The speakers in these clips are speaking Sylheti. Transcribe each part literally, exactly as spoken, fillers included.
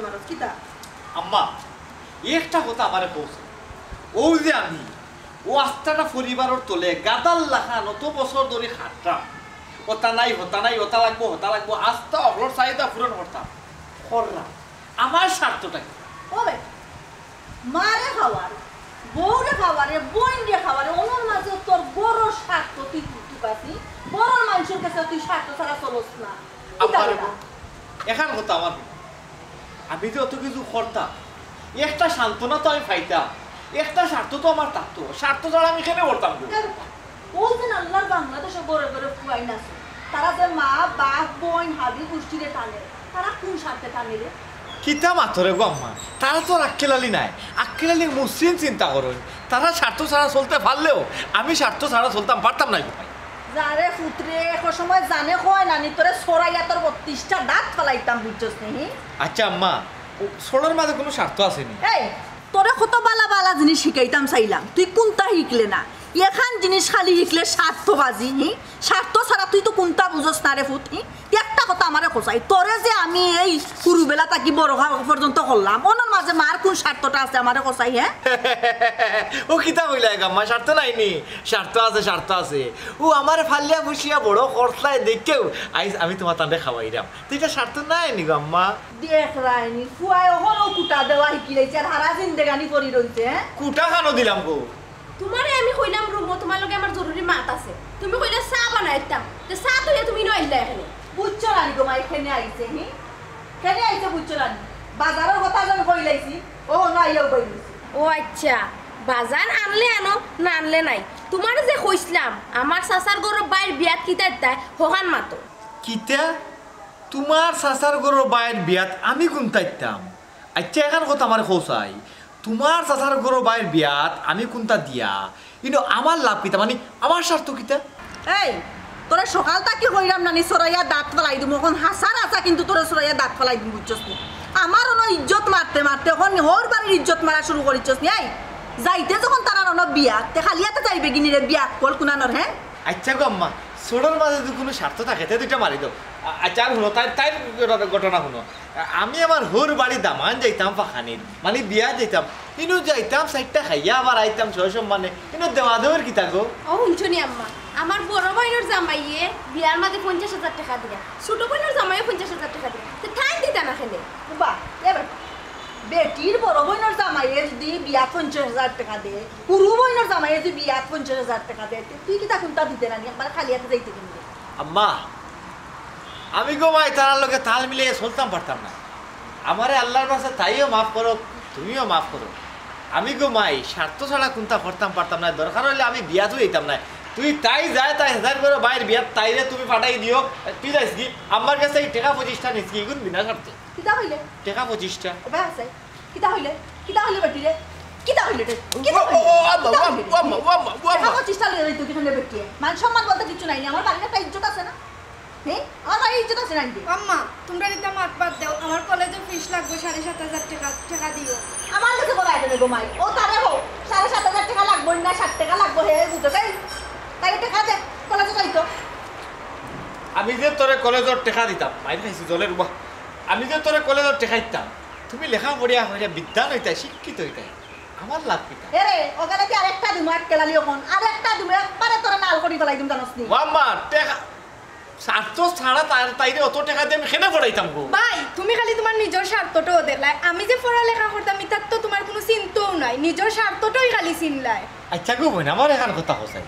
মারস কিতা? আম্মা, একটা কথা আমারে কওছে। অউ যে আমি, অউ আস্তাটা পরিবারর তলে গাধার লাখান অত বছর ধরি খাটরাম। অতা নাই, হতা নাই, অতা লাগবো, হতা লাগবো, আস্তা অকলর চাহিদা পূরণ করতাম। কররাম। আমার স্বার্থটা কিতা? ও বেটা, মারে খাওয়ার, বউরে খাওয়ারে, বইনরে খাওয়ারে, অনর মাঝে তোর বড় স্বার্থ তুই তুকাসি, বড় মানষর গেছে তুই স্বার্থ ছাড়া চলস না। কিতা আব্বারে বেটা? বল, এখান কথা আমার হুনো। আমি যে অত কিছু করতাম, একটা সান্ত্বনা তো আমি পাইতাম, একটা স্বার্থ তো আমার থাকতো, স্বার্থ ছাড়া আমি কেনে করতাম গো? ও যে আল্লাহর বাংলাদেশে ঘরে ঘরে ফুয়াইন আছে, তারা যে মা, বাপ, বইন, হাবি, গুষ্টিরে টানে, তারা কোন স্বার্থে টানে রে? কিতা মাতরে গো আম্মা, তারা তো আর আক্কেল আলী নায়, আক্কেল আলী মসৃণ চিন্তা করইন, তারা স্বার্থ ছাড়া চলতে পারলেও আমি স্বার্থ ছাড়া চলতাম পারতাম না গো ভাই। যারে পুতরে, এক সময় জানে কয় নানি, তোরে সরাইয়া তোর বত্রিশটা দাঁত ফালাইতাম, বুঝছস নি? আচ্ছা আম্মা, ও সরর মাঝে কোনো স্বার্থ আছে নি? এই, তোরে কত বালা বালা জিনিস শিখাইতাম চাইলাম, তুই কোনটা শিখলে না? এখান জিনিস খালি শিখলে স্বার্থবাজি, হি? স্বার্থ ছাড়া তুই তো কোনটা বুঝস না রে পুত, হি? তুই একটা কথা আমারে কছাই, তোরে যে আমি এই হুরুবেলা থাকি বড় হওয়া পর্যন্ত করলাম, অনর মাঝে মার কোন স্বার্থটা আছে আমারে কছাই, হ্যাঁ? ও কিতা কইলা এক আম্মা, স্বার্থ নাই নি? স্বার্থ আছে, স্বার্থ আছে। ও আমারে ফালিয়া ফুসিয়া বড় করছলায় দেখিয়াউ আইজ আমি তুমার তানরে খাওয়াইরাম। তো ইটা স্বার্থ নায় নি গো আম্মা? দেখ রাইনি, ফুয়ায় অখনউ কুটা দেওয়া শিখি লাইছে, আর হারা জিন্দেগানি পড়ি রইছে, হ্যাঁ? কুটা খানো দিলাম গো? তুমারে আমি কইলাম রুমো তুমার লগে আমার জরুরি মাত আছে, তুমি কইলা চা বানাইতাম, তে চা তো তুমি নইলা এখানে। বুঝছো না নি গো মাই, কেনে আইছে, হি? কেনে আইছে বুঝছো না নি? বাজারর কথা যেন কই লাইছি, ও অনো আইয়া উবাই রইছে। ও আচ্ছা, বাজার আনলে আনো, না আনলে নাই। তুমারে যে কইছলাম, আমার চাচার ঘরর বাইর বিয়াত কিতা ইতায়, হখান মাতো। কিতা? তুমার চাচার ঘরর বাইর বিয়াত আমি কুনতা দিতাম? আচ্ছা, এখান কথা আমারে কও চাই। তুমার চাচার ঘরর বাইর বিয়াত আমি কুনতা দিয়া? ইনো আমার লাভ কিতা? মানে, আমার স্বার্থ কিতা? এই, তোরে সকাল থাকি কইরাম না নি, সরাইয়া দাঁত ফালাই দিমু। অখন হাছা হাছা কিন্তু তোরে সরাইয়া দাঁত ফালাই দিমু, বুঝছস নি? আমার অনো ইজ্জত মারতে মারতে অখন হউর বাড়ির ইজ্জত মারা শুরু করিছস নি? এই, যাইতে যখন তারার অনো বিয়াত, তে খালি আতে যাইবে গি নি রে, বিয়াত কল কুনানর, হ্যাঁ? আচ্ছা গো আম্মা, সরর মাঝে যদি কুনু স্বার্থ থাকে, তে দুইটা মারি দেও। আ-, আচ্ছা, আর হুনো, তাইর, তাইর ঘটনা হুনো। আ-, আমি আমার হউর বাড়ি দামান যাইতাম ফাখানিত, মানে বিয়া যাইতাম, ইনো যাইতাম, চাইরটা খাইয়া আবার আইতাম সসম্মানে, ইনো দেওয়া দেওয়ার কিতা গো? ও হুনছো নি আম্মা, আমার বড় বইনর জামাইয়ে বিয়ার মাঝে পঞ্চাশ হাজার টেকা দিরা, ছোট বইনর জামাইয়ে পঞ্চাশ হাজার টেকা দিরা, তে তাইন দিতা না কেনে? বাহ, এ বেটা, বেটির বড় বইনর জামাইয়ে যদি বিয়াত পঞ্চাশ হাজার টেকা দেয়, হুরু বইনর জামাইয়ে যদি বিয়াত পঞ্চাশ হাজার টেকা দেয়, তে তুই কিতা কুনতা দিতে না নি, একবারে খালি আতে যাইতে কেনে? আম্মা, আমি গো মাই তারার লগে তাল মিলাইয়া চলতাম পারতাম না। আমারে আল্লার কাছে তাইও মাফ করো, তুমিও মাফ করো। আমি গো মাই স্বার্থ ছাড়া কুনতা করতাম পারতাম না, দরকার অইলে আমি বিয়াতও যাইতাম না। তুই তাই যায়, তাই হেজার করে বাইর বিয়াত তাইরে তুমি পাঠাই দিও, তুই যাইস কি? আমার কাছে এই টেকা পঁচিশটা নিস কি? ইগুন বিনা স্বার্থে। কিতা কইলে? টেকা পঁচিশটা। ও ভাই আছে। কিতা কইলে? কিতা কইলে বেটি রে? কিতা কইলে রে? কিতা ও, ও, কইলে? ও, আম্মা, কিতা ও, কইলে? ও, আম্মা, ও, আম্মা, ও, আম্মা। টেকা পঁচিশটা লইয়া যাইতো কিখানে বেটি? মান সম্মান বলতে কিচ্ছু নাই নি। আমার বাড়ির একটা ইজ্জত আছে না? হ্যাঁ? আমার বাড়ির ইজ্জত আছে না নি? আম্মা, তুমরা ইতা মাত বাদ দেও। আমার কলেজর ফিস লাগবো সাড়ে সাত হাজার টেকা, টেকা দিও। আমার কাছে বলা আইবে না গো মাই। ও তারে কও, সাড়ে সাত হাজার টেকা লাগবো না, ষাট টেকা লাগবো, হে বুঝো তাই? তাই টেকা দে, কলেজো যাইতো। আমি যে তোরে কলেজর টেকা দিতাম, মাইর খাইছি জলের উবা। আমি যে তোরে কলেজর টেকা দিতাম, তুমি লেখা পড়িয়া হইয়া বিদ্বান অইতায়, শিক্ষিত অইতায়, আমার লাভ কিতা? এরে, ওখানে কি আরেকটা দিমু আক্কেল আলী অখন? আরেকটা দিমু, একবারে তোরে লাল করি ফালাই দিমু, জানোস নি? ও আম্মা, টেকা, স্বার্থ ছাড়া তার, তাইরে অত টেকা দিয়া আমি কেনে পড়াইতাম গো? ভাই, তুমি খালি তুমার নিজর স্বার্থটাউ দেখলায়। আমি যে পড়ালেখা করতাম, ইতার তো তুমার কুনু চিন্তাউ নাই, নিজর স্বার্থটাউ খালি চিনলায়। আচ্ছা গো বইন, আমার এখান কথা কও চাই।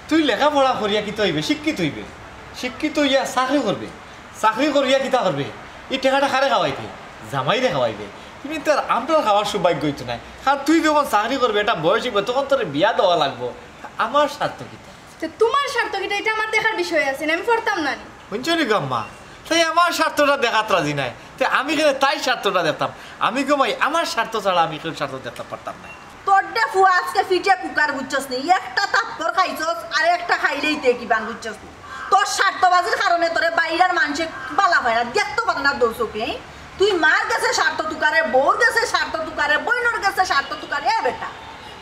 তুই লেখাপড়া করিয়া কিতা অইবে? শিক্ষিত অইবে। শিক্ষিত অইয়া চাকরি করবে। চাকরি করিয়া কিতা করবে? ই টেকাটা কারে খাওয়াইবে? জামাইরে খাওয়াইবে। কিন্তু আর আমরার খাওয়ার সৌভাগ্য অইতো নায়। কারণ তুই যখন চাকরি করবে, একটা বয়স অইবো, তখন তোরে বিয়া দেওয়া লাগবো। আমার স্বার্থ কিতা? তে তুমার স্বার্থ কিতা? ইটা আমার দেখার বিষয় আছে নি? আমি পড়তাম না নি? হুনছো নি গো আম্মা? তাই আমার স্বার্থটা দেখাত রাজি নায়। তে আমি কেনে তাইর স্বার্থটা দেখতাম? আমি গো মাই, আমার স্বার্থ ছাড়া আমি কেউর স্বার্থ দেখতাম পারতাম নায়। তোর দে ফুয়া আজকে ফিটে কুকার, বুঝছস নি? একটা থাপ্পড় খাইছস, আর একটা খাইলেই দে কিবান, বুঝছস নি? তোর স্বার্থবাজির কারণে তোরে বাইরার মানষে বালা পায় না, দেখতো পারে না দু চোখে, হি? তুই মার গেছে স্বার্থ তুকারে, বউর গেছে স্বার্থ তুকারে, বইনর গেছে স্বার্থ তুকারে, এ বেটা,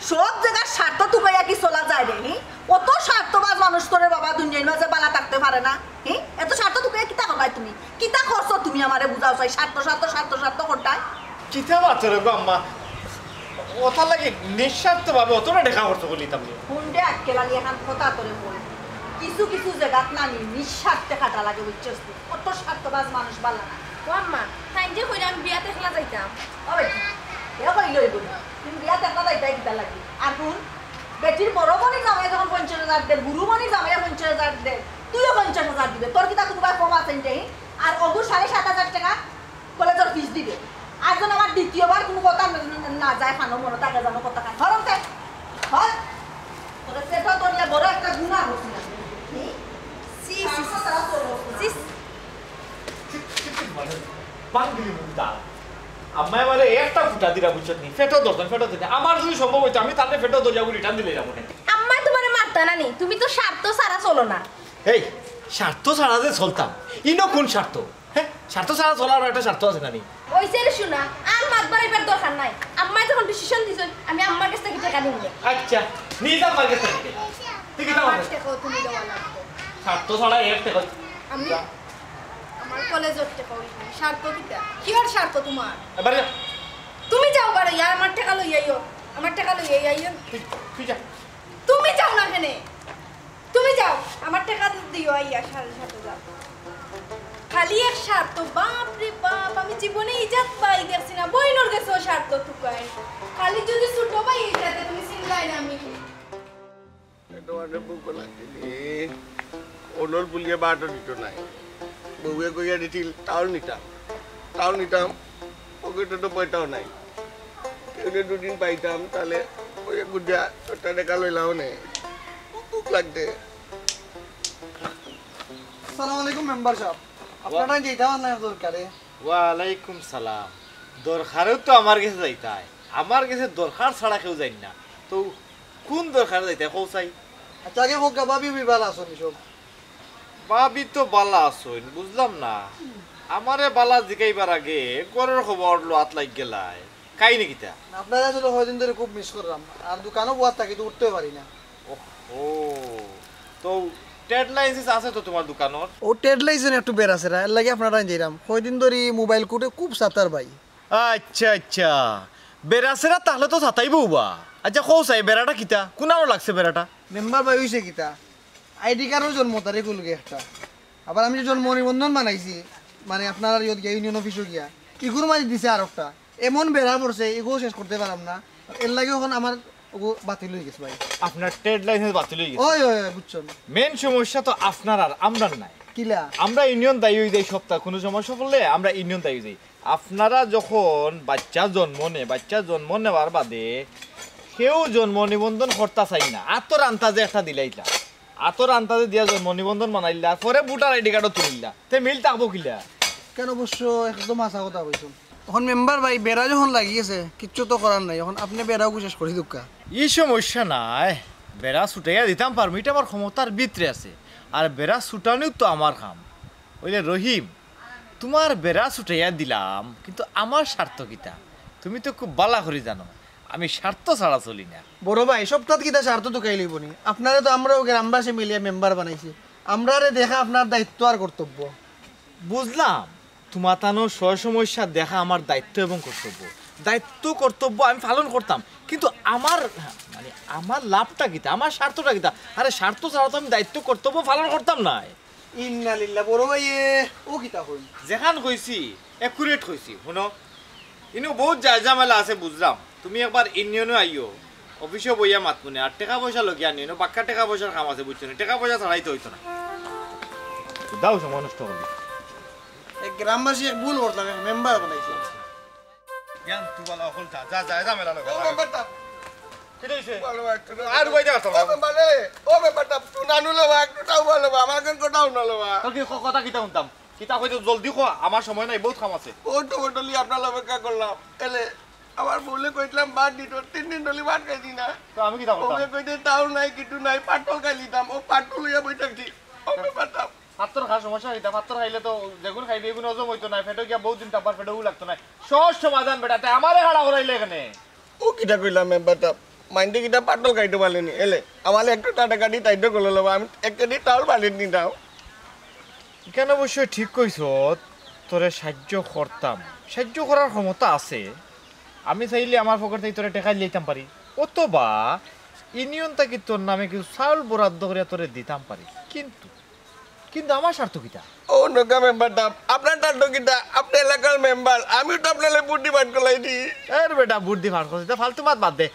সব জাগার স্বার্থ তুকাইয়া কি চলা যায় রে, হি? অত স্বার্থবাজ মানুষ তোরে বাবা দুনিয়ার মাঝে বালা থাকতে পারে না, হি? এত স্বার্থ তুকাইয়া কিতা করবায় তুমি? কিতা করছো তুমি আমারে বুঝাও চাই, স্বার্থ, স্বার্থ, স্বার্থ, স্বার্থ করতায়? কিতা মাতরে গো আম্মা? অতার লাগি নিঃস্বার্থভাবে অতটা টেকা খরচ করিলিতাম নি। হুনরে আক্কেল আলী, এখান কথা তোরে কই। কিছু কিছু জাগাত নানি নিঃস্বার্থে খাটা লাগে, বুঝছস তুই? অত স্বার্থবাজ মানুষ বালা না। ও আম্মা, তাইন যে কইরা আমি বিয়াত একলা যাইতাম। ও বেটি, এ কইলে অইবো নি? তুমি বিয়াত একলা যাইতায় কিতার লাগি? আর হুন, বেটির বড় বইনর জামাইয়ে যখন পঞ্চাশ হাজার দের, বুরু বইনর জামাইয়ে পঞ্চাশ হাজার দের, তুইও পঞ্চাশ হাজার দিবে। তোর কিতা কুনবায় কম আছে নি? আর অগু সাড়ে সাত হাজার টেকা কলেজর ফিস দিবে। আর যেন আমার দ্বিতীয়বার কুনু কথা না, না যায়, খানো মনো থাকে যেন কথা খায়। ধরো তে, ধর। তোরে পেটো ধরিয়া বড় একটা গুনাহ করছি না। হুম? সি, সি, সি, সি, সি। বান্দিলি মুখটা। আম্মায় আমারে একটা ফুটা দিরা, বুঝছত নি? পেটো ধরছইন, পেটো ধরছইন। আমার যদি সম্ভব অইতো, আমি তারে পেটো ধরিয়া রিটার্ন দিলাইলাম অনে। আম্মায় তুমারে মারতা না নি, তুমি তো স্বার্থ ছাড়া চলো না। এই, স্বার্থ ছাড়া যে চলতাম, ইনো কুন স্বার্থ? হ্যাঁ, স্বার্থ ছাড়া চলার একটা স্বার্থ আছে না নি? অইছে রে সোনা, আর মাত বাড়াইবার দরকার নাই। আম্মায় যখন ডিসিশন দিছইন, আমি আম্মার গেছ থাকি টেকা নিমু নে। আচ্ছা, নিতাম আম্মার গেছ থাকি। তুই কিতা আমার মাতস? টেকাও তুমি দেওয়া লাগবো। স্বার্থ ছাড়া এক টেকা। আমি আমার কলেজর টেকাও দিবো। স্বার্থ কিতা? কিওর স্বার্থ তুমার? এবারে যা। তুমি যাও বারো, ইয়া আমার টেকা লই আইও। আমার টেকা লই আইও। তুই, তুই যা। তুমি যাও না কেনে? তুমি যাও, আমার টেকা দিও আইয়া সাড়ে সাত হাজার। খালি এক স্বার্থ, বাপ রে বাপ, আমি জীবনে ইজাত ভাই দেখছি না, বইনর গেছেও স্বার্থ তুকায়। খালি যদি ছোট ভাই ইজাতে তুমি চিনলায় না আমি। তোমার বুক লাগছে রে। অনর বুলিয়া বাটো নিত নাই। বউয়ে কইয়া দিছিল, তাও নিতাম। তাও নিতাম। পকেটে তো পয়সাও নাই। কেউরে দুদিন পাইতাম, তাহলে ওই গুজা একটা টেকা লইলাম নে। বুক লাগছে। আসসালামু আলাইকুম মেম্বার সাহেব, আপনারা যেতাম না দরকারে। ওয়ালাইকুম সালাম। দরকারেও তো আমার গেছে যাইতায়, আমার গেছে দরকার ছাড়া কেউ যাইন না। তো কুন দরকারে যাইতায় কও চাই? আচ্ছা, আগে কউক্কা, ভাবি উবি বালা আছইন নি সব? ভাবি তো বালা আছইন, বুঝলাম না। আমারে বালা জিগাইবার আগে ঘরর খবর লওয়াত লাগি গেলায়। কাহিনি কিতা? আপনারা আসলে কয়দিন ধরি খুব মিস কররাম, আর দোকানো বওয়াত থাকি তো উঠতেও পারি না। ওহো, তো ট্রেড লাইসেন্স আছে তো তুমার দোকানর? ও ট্রেড লাইসেন্স একটু বেড়া ছেড়া, এরলাগি আপনারারে যাইরাম। কয়দিন ধরি মোবাইল কোর্টে খুব সাতার ভাই। আচ্ছা আচ্ছা, বেড়া ছেড়া তাহলে তো সাতাইবো বা। আচ্ছা কও চাই, বেড়াটা কিতা? কুনানো লাগছে বেড়াটা? মেম্বার ভাই, অইছে কিতা, আইডি কার্ডর জন্ম তারিখ অইলগি একটা। আবার আমি যে জন্ম নিবন্ধন বানাইছি, মানে আপনারার ইয়ত গিয়া, ইউনিয়ন অফিসো গিয়া, ইগুর মাঝে দিছে আরোকটা। এমন বেড়া পড়ছে, ইগুও শেষ করতে পাররাম না। এরলাগি অখন আমার ওগু বাতিল অইগেছে ভাই। আপনার ট্রেড লাইসেন্স বাতিল অইগেছে। ওই, ওই, ওই, বুঝছইন। মেইন সমস্যা তো আপনারার, আমরার নায়। কিলা? আমরা ইউনিয়ন দায়ী অইযাই, সপ্তাহ কুনু সমস্যা পড়লে আমরা ইউনিয়ন দায়ী অইযাই। আপনারা যখন বাইচ্চা জন্ম নে, বাইচ্চা জন্ম নেওয়ার বাদে কেউ জন্ম নিবন্ধন করতা চাইন না, আতর আন্তাজে একটা দিলাইলা, আতর আন্তাজে দিয়া জন্ম নিবন্ধন বানাইলা, পরে ভোটার আইডি কার্ডও তুলিলা, তে মিল থাকবো কিলা? কেন অবশ্য একদম হাছা কথা কইছইন। অখন মেম্বার ভাই, বেড়া যখন লাগি গেছে, কিচ্ছু তো করার নাই। অখন আপনে বেড়াও শেষ করি দেউক্কা। ই সমস্যা নাই, বেড়া ছুটাইয়া দিতাম পারমু, ইটা আমার ক্ষমতার ভিতরে আছে। আর বেড়া ছুটানিও তো আমার কাম। অইলে রহিম, তুমার বেড়া ছুটাইয়া দিলাম, কিন্তু আমার স্বার্থ কিতা? তুমি তো খুব বালা করি জানো, আমি স্বার্থ ছাড়া চলি না। বড় ভাই, সপ্তাহত কিতা স্বার্থ তুকাইলিবো নি? আপনারে তো আমরাও গ্রামবাসী মিলিয়া মেম্বার বানাইছি। আমরারে দেখা আপনার দায়িত্ব আর কর্তব্য। বুঝলাম, তুমাতানো সয় সমস্যা দেখা আমার দায়িত্ব এবং কর্তব্য। দায়িত্ব কর্তব্য আমি পালন করতাম, কিন্তু আমার, মানে, আমার লাভটা কিতা, আমার স্বার্থটা কিতা? আরে, স্বার্থ ছাড়া তো আমি দায়িত্ব কর্তব্য পালন করতাম নায়। ইন্না লিল্লাহ, বড় ভাইয়ে, ও কিতা কইন? যেখান কইছি, অ্যাকুরেট কইছি। হুনো, ইনো বউত যায় ঝামেলা আছে বুঝলাম। তুমি একবার ইউনিয়নো আইও, অফিসো বইয়া মাতমুনে, আর টেকা পয়সা লগে আনিও, ইনো বাক্কা টেকা পয়সার কাম আছে বুঝছো নি? টেকা পয়সা ছাড়াইতে অইতো না। দাও সময় নষ্ট করবি। এক গ্রামবাসী এক ভুল করলাম, এক মেম্বার বানাইছি। জ্ঞান তুই বলা অকল যা, যা, যা, ঝামেলা লগে। ও মেম্বার সাব, কিতা অইছে? ভালো একটু আর উবাই দে আসলে। ও মেম্বার রে, ও মেম্বার সাব, একটু নানু লবা, একটু টাউ ভালো বা, আমার কোন কোটাও না লবা। তোর কি ক-, কথা কিতা হুনতাম? কিতা কইতো জলদি ক, আমার সময় নাই, বউত কাম আছে। ও তো বটলি আপনার অপেক্ষা করলাম। এলে আমার বউলে কইছিলাম ভাত দিত, তিন দিন ধরি ভাত খাইছি না। তো আমি কিতা করতাম? ওকে কইতে তাও নাই, কিছু নাই, পাটল খাই দিতাম। ও পাটল লইয়া বই থাকছি। ও মেম্বার সাব। পাত্তর খাওয়ার সমস্যা কিতা? পাত্তর খাইলে তো যেগুন খাইলে এগুন হজম অইতো না, পেটো গিয়া বউত দিন থাকবার, পেটো লাগতো না। সহজ সমাধান বেটা, তে আমারে খাড়া করাইলে এখানে। ও কিতা কইলাম মেম্বার সাব? মাইন্ডে কিতা পাটল খাইতে পারলেনি? এলে, আমার একটু টাটা কাটি তাইতো করলো লবা, আমি এক কেজি চাউল বানিয়ে নিতাম। কেন অবশ্য ঠিক কইছত, তোরে সাহায্য করতাম, সাহায্য করার ক্ষমতা আছে। আমি চাইলে আমার পকেট থাকি তোরে টেকা দিলাইতাম পারি, অথবা ইউনিয়ন থাকি তোর নামে কিছু চাউল বরাদ্দ করিয়া তোরে দিতাম পারি, কিন্তু, কিন্তু আমার স্বার্থ কিতা? ও নগা মেম্বার সাব, আপনার স্বার্থ কিতা? আপনি এলাকার মেম্বার, আমি তো আপনারে ভোট দি পাশ করাইছি। এর বেটা, ভোট দি পাশ করাইছি, ইতা ফালতু মাত বাদ দে।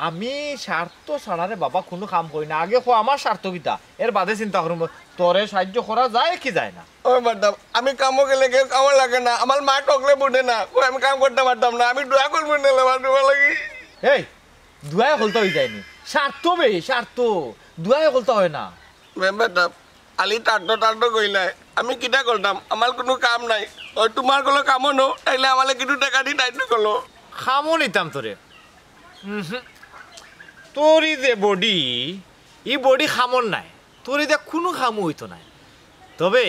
আমি স্বার্থ ছাড়া রে বাবা কুনু কাম করি না। আগে ক আমার স্বার্থ কিতা, এর বাদে চিন্তা করমু তোরে সাহায্য করা যায় কি যায় না। ও মেম্বার সাব, আমি কামো গেলে কেউ কামো লাগে না, আমার মা টকলে বুঝে না, কই আমি কাম করতাম পারতাম না, আমি দোয়া করবো না, আমার দোয়া লাগি। এই, দোয়ায় হকলতা অই যায়নি, স্বার্থ বে, স্বার্থ, দোয়ায় হকলতা অয় না। মেম্বার সাব, খালি টাটো টাটো কইলায়, আমি কিতা করতাম? আমার কুনু কাম নাই। ওই তুমার কুনু কামো নো, তাইলে আমারে কিছু টেকা দি দায়িত্ব করো। কামো নিতাম তোরে। উহুম। তোর ই যে বডি, ই বডি কামর নায়। তোর ই দিয়া কুনু কামও অইতো নায়। তবে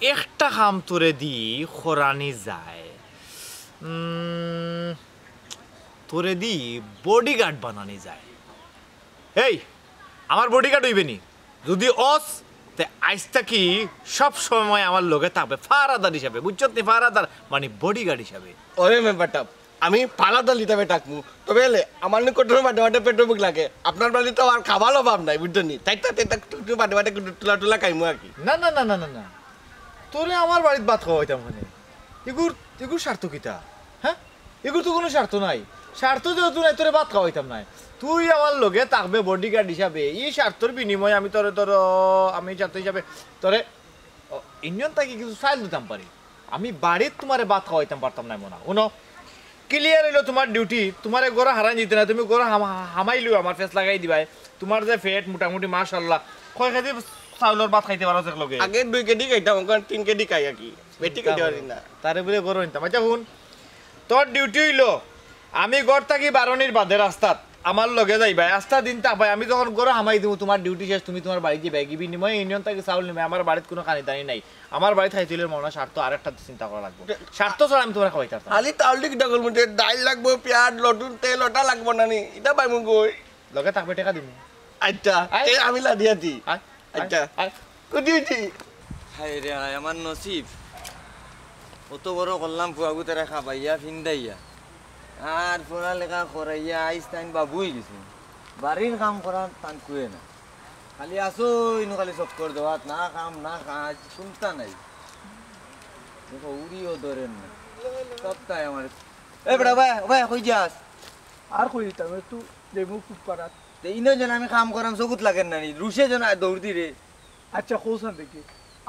একটা কাম তোরে দি করানি যায়। উম, তোরে দি বডিগার্ড বানানি যায়। এই, আমার বডিগার্ড অইবে নি? যদি অস, তে আইজ থাকি সব সময় আমার লগে থাকবে, ফারাদার হিসাবে, বুঝছত নি? ফারাদার মানে বডিগার্ড হিসাবে। ওরে মেম্বার সাব, আমি ফারাদার হিসাবে থাকমু, তবে এলে আমার নিকটর মাঝে মাঝে পেটো ভুক লাগে, আপনার বাড়িত তো আর খাবার অভাব নাই, বুঝছো নি? তাই তাতে টুকটুক মাঝে মাঝে টুলা টুলা খাইমু আর কি। না, না, না, না, না, না, তোরে আমার বাড়িত ভাত খাওয়াইতাম কেনে? ইগুর, ইগুর স্বার্থ কিতা? হ্যাঁ? ইগুর তো কুনু স্বার্থ নাই। স্বার্থ যেহেতু নাই, তোরে ভাত খাওয়াইতাম নায়। তুই আমার লগে থাকবে বডিগার্ড হিসাবে। ই স্বার্থর বিনিময়ে আমি তোরে, তোর, আমি স্বার্থ হিসাবে তোরে, ও, ইউনিয়ন থাকি কিছু চাইল দিতাম পারি। আমি বাড়িত তুমারে ভাত খাওয়াইতাম পারতাম নায় মনা। হুনো, ক্লিয়ার অইলো তুমার ডিউটি। তুমারে ঘরো হারান দিতে না, তুমি ঘরো হামা-, হামাইলেও আমার ফেস লাগাই দিবায়। তুমার যে পেট মোটামুটি মাশাআল্লাহ, কয় কেজি চাউলর ভাত খাইতে পারো একলগে? আগে দুই কেজি খাইতাম, অখন তিন কেজি খাই আর কি। বেটি খাইতে পারি না। তারে বুলে ঘরো নিতাম। আচ্ছা হুন, তোর ডিউটি অইলো, আমি ঘর থাকি বারনির বাদে রাস্তাত আমার লগে যাইবায়, আস্তা দিন থাকবায়। আমি যখন ঘরো হামাই দিমু, তুমার ডিউটি শেষ, তুমি তুমার বাড়িত যাইবায়। কি বিনিময়ে ইউনিয়ন থাকি চাউল নিবায়, আমার বাড়িত কুনু খানি দানি নাই। আমার বাড়িত খাইতে অইলে মনে অয় স্বার্থ আর একটা চিন্তা করা লাগবো। স্বার্থ ছাড়া আমি তুমারে খাওয়াইতাম পারতাম না। খালি চাউল দি কিতা করমু? ডাইল লাগবো, পিয়াজ, লটুন, তেল, ওটা লাগবো না নি? ইটা পাইমু কই? লগে থাকবে, টেকা দিমু। আচ্ছা, আয়। এ আমি লাদিয়া দি। আয়, আচ্ছা। আয়, আয়। কুটি উঠি। হায় রে হায়, আমার নসিব। অত বড় করলাম, ফুয়াগুতারে খাবাইয়া, ফিন্দাইয়া। আর পড়ালেখা করাইয়া, আইজ তাইন বাবু অইগেছইন। বাড়ির কাম করার তান কুয়ে না। খালি আছো ইনো খালি চক্কর দেওয়াত, না কাম, না কাজ, কুন্তা নাই। দেখো, উড়িও ধরেন না। সপ্তাহে আমার, এ বেটা, ওবায়, ওবায়, কই যাস? আর কই দিতাম, একটু যাইমু খুব পারাত। তে ইনো যেন আমি কাম করাম, চকুত লাগের না নি, রুশে যেন দৌড় দি রে। আচ্ছা, কওছান দেখি,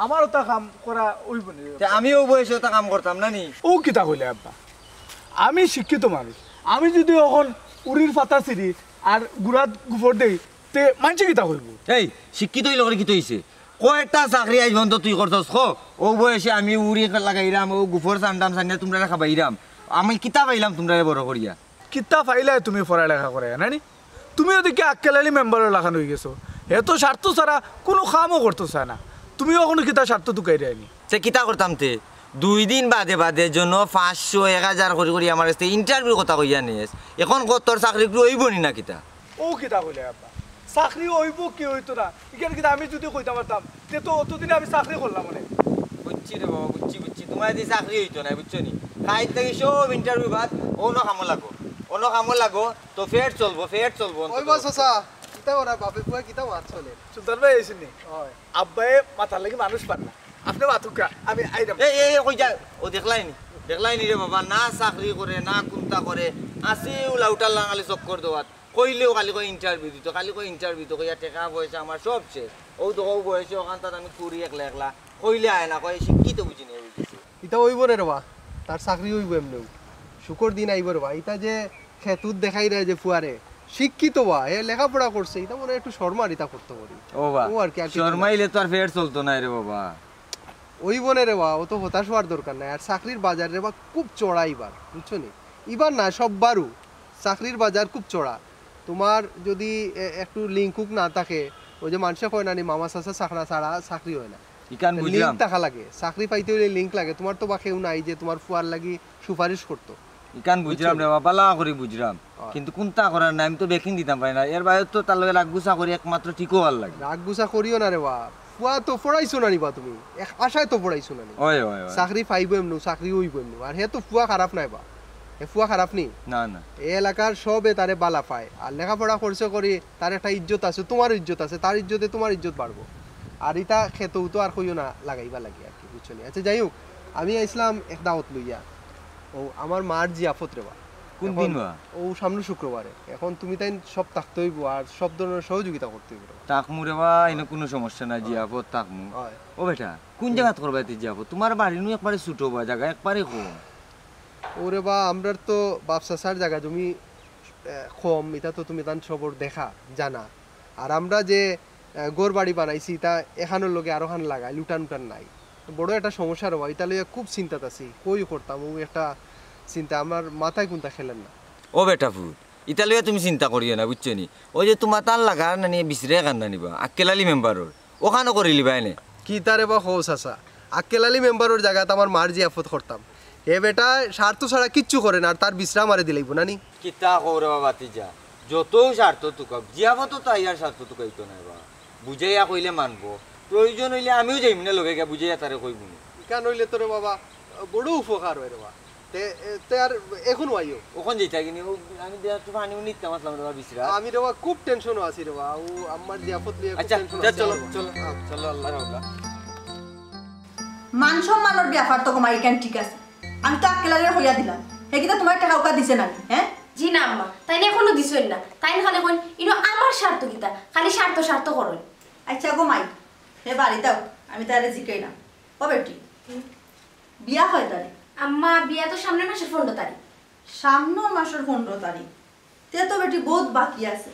আমারও তা কাম করা অইবো নি। তে আমি অউ বয়সে তা কাম করতাম না নি। ও কিতা কইলে আব্বা? আমি শিক্ষিত মানুষ, আমি যদি অখন উড়ির পাতা ছিড়ি আর গুড়াত গুফর দেই, তে মানষে কিতা কইবো? এই, শিক্ষিত অইলে করে কিতা অইছে? কয়টা চাকরি আইজ পর্যন্ত তুই করছস ক? অউ বয়সে আমি উড়ি লাগাইরাম, অউ গুফর চান্দাম চান্দিয়া তুমরারে খাবাইরাম। আমি কিতা পাইলাম তুমরারে বড় করিয়া? কিতা পাইলায় তুমি পড়ালেখা করাইয়া, না নি? তুমিও দেখি আক্কেল আলী মেম্বারর লাখান অইগেছো। হে তো স্বার্থ ছাড়া কুনু কামও করতো চায় না। তুমিও অখনো কিতা স্বার্থ তুকাইরায় নি? তে কিতা করতাম তে? দুই দিন বাদে বাদে জন পাঁচশো, এক হাজার করি করি আমার কাছে ইন্টারভিউর কথা কইয়া নেস। অখন কত তোর চাকরি উকরি অইবো নি না কিতা? ও কিতা কইলে আব্বা? চাকরি অইবো কি অইতো না? ইখান কিতা আমি যদি কইতাম পারতাম, তে তো অতদিনে আমি চাকরি করলাম অনে। বুঝছি রে বাবা, বুঝছি, বুঝছি। তুমার দি চাকরি অইতো নায়, বুঝছো নি? কাইল থাকি সব ইন্টারভিউ বাদ, অনো কামো লাগো, অনো কামো লাগো, তো পেট চলবো, পেট চলবো অন্তত। ওই বা চাচা, কিতা করা বাপে পুয়া কিতা মাত চলে? সুলতান ভাই আইছইন নি? অয়। আব্বায় মাতার লাগি মানুষ পার না। আপনে মাতুক্কা, আমি আইরাম। এই, এই, এই, কই যায়? ও দেখলায় নি? দেখলায় নি রে বাবা, না চাকরি করে, না কুন্তা করে, আছে উলাউটার লাখান খালি চক্কর দেওয়াত। কইলেও খালি কয় ইন্টারভিউ দিতো, খালি কয় ইন্টারভিউ দিতো, কইয়া টেকা পয়সা আমার সব শেষ। অউ তো অউ বয়সে অখানতাত আমি করি একলা একলা। কইলে আয় না, কয় শিক্ষিত বুঝি নি অইগেছে। ইতা অইবো রে বা, তার চাকরি অইবো এমনেউ। সুখর দিন আইবো রে বা। ইতা যে খেতুত দেখাইরায় যে ফুয়ারে, শিক্ষিত বা, হে লেখাপড়া করছে, ইতা মনে অয় একটু শরমার ইতা করতো করি। ও বা, ও আর কি, আর কিছু না। শরমাইলে তো আর পেট চলতো নায় রে বাবা। অইবো নে রে বা, অত হতাশ অওয়ার দরকার নাই। আর চাকরির বাজার রে বা খুব চড়া ইবার, বুঝছো নি? ইবার না, সববারউ চাকরির বাজার খুব চড়া। তুমার যদি এ-, একটু লিঙ্ক উক না থাকে, অউ যে মানষে কয় না নি, মামা চাচা চাকরা ছাড়া চাকরি অয় না। ইখান লিঙ্ক বুঝলাম। থাকা লাগে, চাকরি পাইতে অইলে লিঙ্ক লাগে। তুমার তো বা কেউ নাই যে তুমার ফুয়ার লাগি সুপারিশ করতো। ইখান বুঝলাম বুঝছো? রে বাবা, ভালা করি বুঝলাম। অয়। কিন্তু কুন্তা করার নাই, আমি তো বেকিং দিতাম পারি না। এর বাদে তো তার লগে রাগ গুছা করি একমাত্র ঠিক অওয়ার লাগি। রাগ গুছা করিও না রে বা। ফুয়া তো পড়াইছো না নি বা তুমি, এক আশায় তো পড়াইছো না নি। অয়, অয়, অয়। চাকরি পাইবো এমনু, চাকরি অইবো এমনু। আর হে তো ফুয়া খারাপ নায় বা, হে ফুয়া খারাপ নি। না, না। এ এলাকার সবে তারে বালা পায়, আর লেখাপড়া করছে করি তার একটা ইজ্জত আছে, তুমার ইজ্জত আছে, তার ইজ্জতে তুমার ইজ্জত বাড়বো। আর ইতা খেতউ তো আর কইও না লাগাইবা লাগি আর কি, বুঝছো নি? আচ্ছা, যাই হোক, আমি আইছলাম এক দাওয়াত লইয়া। ও আমার মার জিয়াফত রে বা। কুন দিন বা? ও সামনে শুক্রবারে। এখন তুমি তাইন সব থাকতে অইবো আর সব ধরনের সহযোগিতা করতে অইবো রে বা। থাকমু রে বা, ইনো কুনু সমস্যা নাই, জিয়াফত থাকমু। অয়। ও বেটা, কুন জাগাত করবায় তে জিয়াফত? তুমার বাড়ি নু একবারে ছোট বা, জাগা একবারে কম। ওরে বা, আমরার তো বাপ চাচার জাগা জমি, এ, কম, ইতা তো তুমি তান সবর দেখা, জানা। আর আমরা যে, এ, ঘর বাড়ি বানাইছি, ইতা এখানোর লগে আরোখান লাগাইল, উঠান উঠান নাই। বড় একটা সমস্যা রে বা, ইতা লইয়া খুব চিন্তাত আছি, কই করতাম, ও একটা চিন্তা, আমার মাথায় কুনতা খেলের না। ও বেটা ফুত, ইতা লইয়া তুমি চিন্তা করিও না, বুঝছো নি? ওই যে তুমার তান লাগার নানি বিছরা খান নানি বা, আক্কেল আলী মেম্বারর, ওখানো করিলিবায় নে। কিতা রে বা কও চাচা, আক্কেল আলী মেম্বারর জাগাত আমার মার জিয়াফত করতাম। হে বেটা স্বার্থ ছাড়া কিচ্ছু করে না, আর তার বিছরা আমারে দিলাইবো না নি? কিতা কও রে বা ভাতিজা, যতউ স্বার্থ তুকাউক, জিয়াফতো তো আইয়ার স্বার্থ তুকাইতো নায় বা। বুঝাইয়া কইলে মানবো, প্রয়োজন অইলে আমিও যাইমু নে লগে গিয়া বুঝাইয়া তারে কইমু নে। ইখান অইলে তো রে বাবা বড় উপকার অয় রে বা। তে, এ, তে আর এখন আইও। অখন যাইতা কিনি? ও, আমি দে একটু পানি নিতাম আসলাম রে বা বিছরা। আমি রে বা খুব টেনশনো আছি রে বা। ও আমার জিয়াফত লইয়া খুব আচ্ছা, টেনশনো আছি চলো, রে বা। চলো, হ্যাঁ। চলো, আল্লাহ রাখলা। মান সম্মানর ব্যাপার তো কমাই কেন ঠিক আছে। আমি তো আক্কেল আলীরে কইয়া দিলাম। হে কিতা তুমার টেকা উকা দিছে না নি, হ্যাঁ? জি না আম্মা, তাইন এখনো দিছইন না। তাইন খালি কইন, "ইনো আমার স্বার্থ কিতা?" খালি স্বার্থ, স্বার্থ করইন। আচ্ছা গো মাই, হে বাড়ি দাও, আমি তারে জিকাইলাম। ও বেটি, হুম। বিয়া কয় তারিখ? আম্মা, বিয়া তো সামনের মাসের পনেরো তারিখ। সামনের মাসের পনেরো তারিখ? তে তো বেটি বউত বাকি আছে।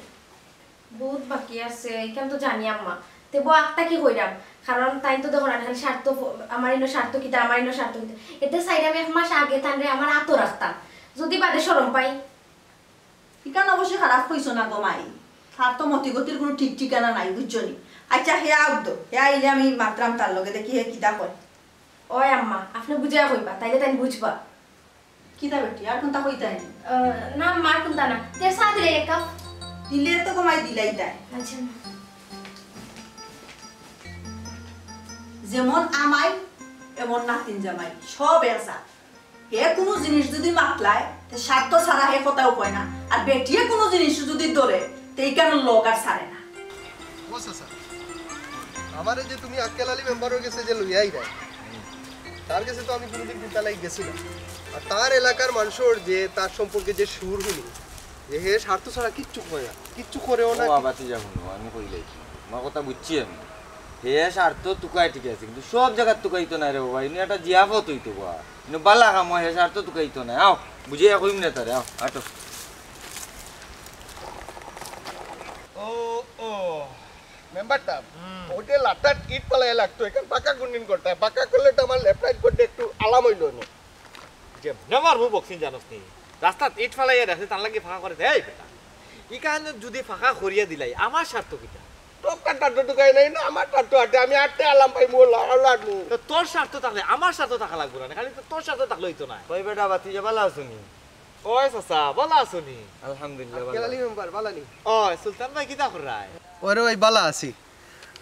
বউত বাকি আছে, ইখান তো জানি আম্মা। তে বউ আক্তা কি কইরাম? কারণ তাইন তো দেখো না, খালি স্বার্থ ফ-, আমার ইনো স্বার্থ কিতা, আমার ইনো স্বার্থ কিতা। এতে চাইরাম এক মাস আগে তানরে আমার আতো রাখতাম। যদি বাদে শরম পাই। ইখান অবশ্য খারাপ কইছো না গো মাই। তার তো মতিগতির কুনু ঠিক ঠিকানা নাই, বুঝছো নি? আচ্ছা, হে আউক দো, হে আইলে আমি মাতরাম তার লগে, দেখি হে কিতা কয়। ওই আম্মা, আপনে বুঝাইয়া কইবা, তাইলে তাইন বুঝবা। কিতা বেটি, আর কুনতা কইতায় নি? আহ, না আম্মা, আর কুনতা না। তে চা দিলে এক কাপ। দিলে তো গো মাই দিলাইতায়। আচ্ছা আম্মা। যেমন আমাই, এমন নাতিন জামাই, সব এক জাত। হে কুনু জিনিস যুদি মাতলায়, তে স্বার্থ ছাড়া হে কথাউ কয় না। আর বেটিয়ে কুনু জিনিস যুদি ধরে, তে ইখান লগ আর ছাড়ে না। ও চাচা, আমারে যে তুমি আক্কেল আলী মেম্বারর গেছে যে লইয়া আইরায়, তার গেছে তো আমি কুনুদিন কুনতা লাগি গেছি না। আর তার এলাকার মানষর যে তার সম্পর্কে যে সুর হুনি, যে হে স্বার্থ ছাড়া কিচ্ছু কয় না, কিচ্ছু করেও না। ও বাবা, তুই যা হুনো, আমি কইলাই কি? তুমার কথা বুঝছি আমি। হে স্বার্থ তুকায় ঠিক আছে, কিন্তু সব জাগাত তুকাইতো নায় রে বাবা। ইনো একটা জিয়াফত অইতো বা। ইনো বালা কাম অয়, হে স্বার্থ তুকাইতো নায়। আও, বুঝাইয়া কইমু নে তারে, আও, আটো। ও, ও, মেম্বার সাব, হুম। ওই যে লাটাত ইট ফালাইয়া লাগতো, ইখান পাকা কুনদিন করতায়? পাকা করলে তো আমার left right করতে একটু আলাম অইলো নে। যে মেম্বার মু বক্সিং জানোস নি? রাস্তাত ইট ফালাইয়া রাখছে, তার লাগি ফাঁকা করে দেয় বেটা। ইখান যুদি ফাঁকা করিয়া দিলাই, আমার স্বার্থ কিতা? তোর তার স্বার্থ তুকাই নাই না, আমার স্বার্থ আটে, আমি আটতে আলাম পাই, মোর লাগাও লাগবো। তো তোর স্বার্থ থাকলে আমার স্বার্থ থাকা লাগবো না, খালি তো তোর স্বার্থ থাকলে অইতো না। কই বেটা, বাতি যে বালা আছো নি? ওই চাচা, বালা আছো নি? আলহামদুলিল্লাহ, বালা। আক্কেল আলী মেম্বার, বালা নি? ওই সুলতান ভাই, কিতা কররায়? ওরে ভাই, বালা আছি।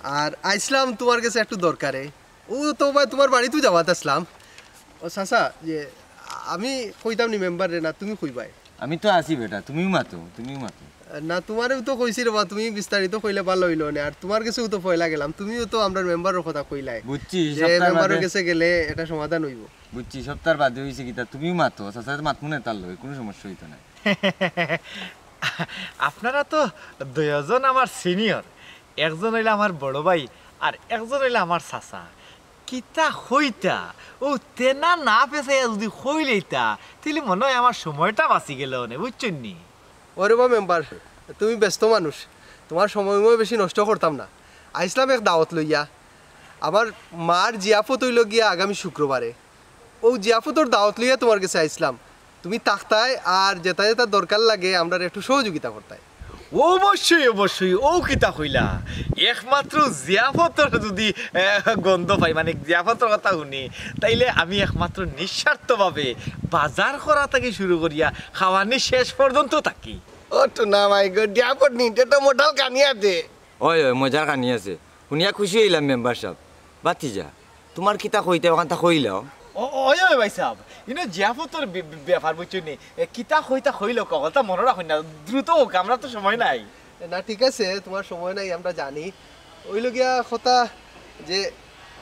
আর আইছলাম তুমার গেছে একটু দরকারে। ও তো ভাই, তুমার বাড়িত যাওয়াত আছলাম। ও চাচা, যে আমি কইতাম নি মেম্বাররে, না তুমি কইবায়? আমি তো আছি বেটা, তুমিউ মাতো, তুমিউ মাতো। না, তুমারেউ তো কইছি রে বা, তুমি বিস্তারিত কইলে বালা অইলো নে। আর তুমার গেছেউ তো পয়লা গেলাম, তুমিউ তো আমরার মেম্বারর কথা কইলায়। বুঝছি, যে সপ্তাহর মেম্বারর বাদে। গেছে গেলে এটা সমাধান অইবো। বুঝছি, সপ্তাহর বাদে অইছে কিতা, তুমিউ মাতো, চাচা তো মাতমু নে তার লগে, কুনু সমস্যা অইতো নায়। আপনারা তো দুইজন আমার senior, একজন অইলা আমার বড় ভাই, আর একজন অইলা আমার চাচা। কিতা কইতা, ও তেনা না পেছাইয়া যুদি কইলাইতা, তাইলে মনে অয় আমার সময়টা বাঁচি গেলো অনে, বুঝছইন নি? ওরে বা মেম্বার, তুমি ব্যস্ত মানুষ, তুমার সময় ময় বেশি নষ্ট করতাম না। আইছলাম এক দাওয়াত লইয়া, আমার মার জিয়াফত অইলো গিয়া আগামী শুক্রবারে। অউ জিয়াফতর দাওয়াত লইয়া তুমার গেছে আইছলাম। তুমি থাকতায় আর যেতা যেতা দরকার লাগে আমরারে একটু সহযোগিতা করতায়। অবশ্যই, অবশ্যই, অউ কিতা কইলা? একমাত্র জিয়াফতর যুদি, এ, গন্ধ পাই, মানে জিয়াফতর কথা হুনি, তাইলে আমি একমাত্র নিঃস্বার্থভাবে বাজার করা থাকি শুরু করিয়া খাওয়ানি শেষ পর্যন্ত থাকি। ও তো না মাই গো, জিয়াফত নি, ইটা তো মজার কানি আছে। ওই, ওই, মজার কানি আছে। হুনিয়া খুশি অইলাম মেম্বার সাব। ভাতিজা, তুমার কিতা কইতা অখানতা কইলাও। ও, ও, ওই, ওই ভাই সাব, ইনো জিয়াফতর বে-, বে-, ব্যাপার বুঝছো নি? এ, কিতা কইতা কইলো, কগলতা মনো রাখো না, দ্রুত হোক, আমরা তো সময় নাই। না, ঠিক আছে, তোমার সময় নাই, আমরা জানি। অইলো গিয়া কথা যে,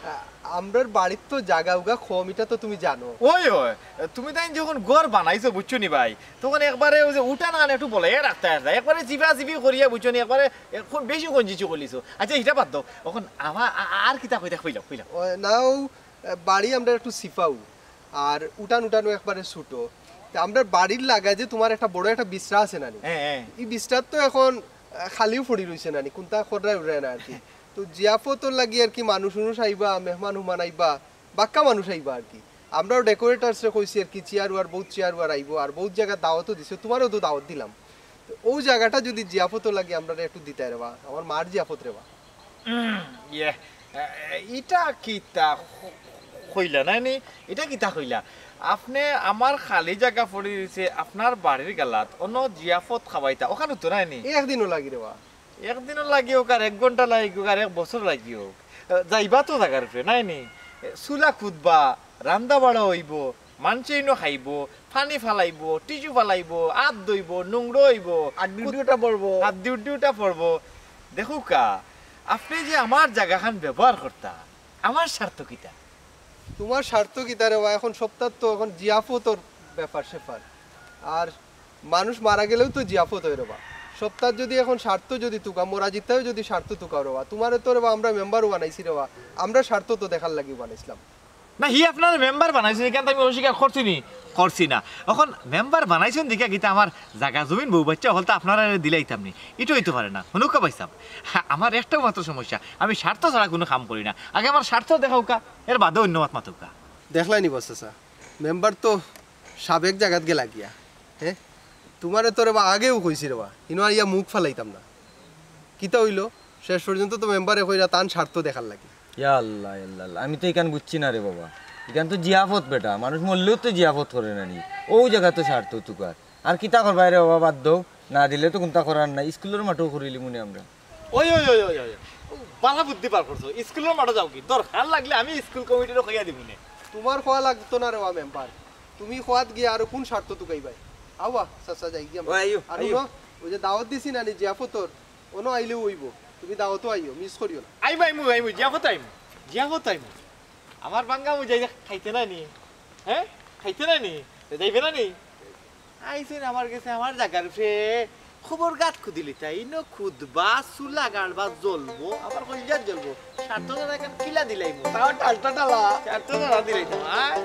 আ, আমরার বাড়িত তো জাগা উগা কম, ইটা তো তুমি জানো। ওই, ওই, তুমি তাই যখন ঘর বানাইছো, বুঝছো নি ভাই, তখন একবারে ওই যে উঠান আন একটু বলাইয়া রাখতা আর একবারে চিপা চিপি করিয়া, বুঝছো নি, একবারে এখন বেশি গঞ্জিচি করলিছো। আচ্ছা, ইটা বাদ দাও, এখন আমার আ-, আ-, আর কিতা কইতা কইলাও, কইলাও। ও, না, ও, আ, বাড়ি আমরা একটু সিফাউ, আর উঠান উঠানও একবারে ছোট। তে আমরার বাড়ির লাগা যে তোমার একটা বড় একটা বিছরা আছে নানি, হ্যাঁ, হ্যাঁ। ই বিছরাত তো এখন, আ, খালিও পড়ি রইছে নানি, কুনতা খররায় উড়ায় না আর কি। তো জিয়াফতর লাগি আর কি মানুষ উনুষ আইবা, মেহমান হুমান আইবা, বাক্কা মানুষ আইবা আর কি। আমরাও ডেকোরেটার্সরে কইছি আর কি, চেয়ার ওয়ার, বহুত চেয়ার ওয়ার আইবো, আর বহুত জাগা দাওয়াতও দিছে, তোমারেও তো দাওয়াত দিলাম। তো ও জাগাটা যদি জিয়াফতর লাগি আমরারে একটু দিতায় রেবা, আমার মার জিয়াফত রেবা। উম, ইয়ে, এ, ইটা কিতা ক-, কইলা নানি? ইটা কিতা কইলা? আপনে আমার খালি জাগা পড়ি রইছে আপনার বাড়ির গালাত, অনো জিয়াফত খাবাইতা, অখানো তো নানি? একদিনও লাগি রেবা। একদিনও লাগি হোক আর এক ঘন্টা লাগি হোক আর এক বছর লাগি হোক, এ, যাইবা তো জাগার উপরে, নানি? এ, চুলা খুদবা, রান্দা বাড়া অইবো, মানষে ইনো খাইবো, পানি ফালাইবো, টিস্যু ফালাইবো, আত ধইবো, নোংরা অইবো, আত ডিউটি উঠা পড়বো। আত ডিউটি উঠা পড়বো। দেখউক্কা, আপনে যে আমার জাগাখান ব্যবহার করতা, আমার স্বার্থ কিতা? তোমার স্বার্থ কিতা রেবা? এখন সপ্তাহ তো এখন জিয়াফতর ব্যাপার স্যাপার। আর মানুষ মারা গেলেও তো জিয়াফত অয় রেবা। সপ্তাহ যদি এখন স্বার্থ যদি তুকা, মরা জিতাও যদি স্বার্থ তুকাও রেবা, তোমারে তো রেবা আমরা মেম্বারও বানাইছি রেবা, আমরা স্বার্থ তো দেখার লাগি বানাইছিলাম। না, হি আপনারে মেম্বার বানাইছইন, ইখান তো আমি অস্বীকার করছি নি, করছি না। অখন মেম্বার বানাইছইন দেখিয়া কিতা আমার জাগা জমিন বউ বাচ্চা হকলতা আপনারারে দিলাইতাম নি? ইটা অইতো পারে না। হুনউক্কা ভাইসাব, হ্যাঁ, আমার একটাউ মাত্র সমস্যা, আমি স্বার্থ ছাড়া কুনু কাম করি না। আগে আমার স্বার্থ দেখাউক্কা, এর বাদে অইন্য মাত মাতউক্কা। দেখলায় নি বস চাচা, মেম্বার তো সাবেক জাগাত গেলা গিয়া, হ্যাঁ? তোমারে তো রেবা আগেউ কইছি রেবা, ইনো আইয়া মুখ ফালাইতাম না। কিতা অইলো? শেষ পর্যন্ত তো মেম্বারে কইরা তান স্বার্থ দেখার লাগি। ইয়া আল্লাহ, ইয়া আল্লাহ, আল্লাহ। আমি তো ইখান বুঝছি না রে বাবা। ইখান তো জিয়াফত বেটা, মানুষ মরলেও তো জিয়াফত করে না নি। অউ জাগা তো স্বার্থ তুকার। আর কিতা করবায় রে বাবা, বাদ দেও। না দিলে তো কুনতা করার নাই, স্কুলর মাঠও করিলিমুনে আমরা। ওই, ওই, ওই, ওই, ওই। বালা বুদ্ধি বার করছো, স্কুলর মাঠো যাওগি, দরকার লাগলে আমি স্কুল কমিটিরে কইয়া দিমুনে। তোমার কওয়া লাগতো না রেবা মেম্বার, তুমি কওয়াত গিয়া আরো কুন স্বার্থ তুকাইবায়? আওয়া, চাচা, যাইগি আমরা। ওই, আইও, আর আইও। হুনো, ওই যে দাওয়াত দিছি না নি জিয়াফতর, অনো আইলেও অইবো, তুমি দাওয়াতো আইও, মিস করিও না। আইমু, আইমু, আইমু, জিয়াফত আইমু, জিয়াফত আইমু। আমার ভাঙ্গা মুজাই খাইতে না নি? হ্যাঁ, খাইতে না নি? তে যাইবে না নি? আইছইন আমার গেছে, আমার জাগার উপরে খবর গাত খুদিলিতা, ইনো খুদবা, চুলা গাড়বা, জ্বলবো, আবার কইলজাত জ্বলবো। স্বার্থ ছাড়া ইখান কিলা দিলাইমু? তাও টালটা টালা। স্বার্থ ছাড়া দিলাইতাম, আয়?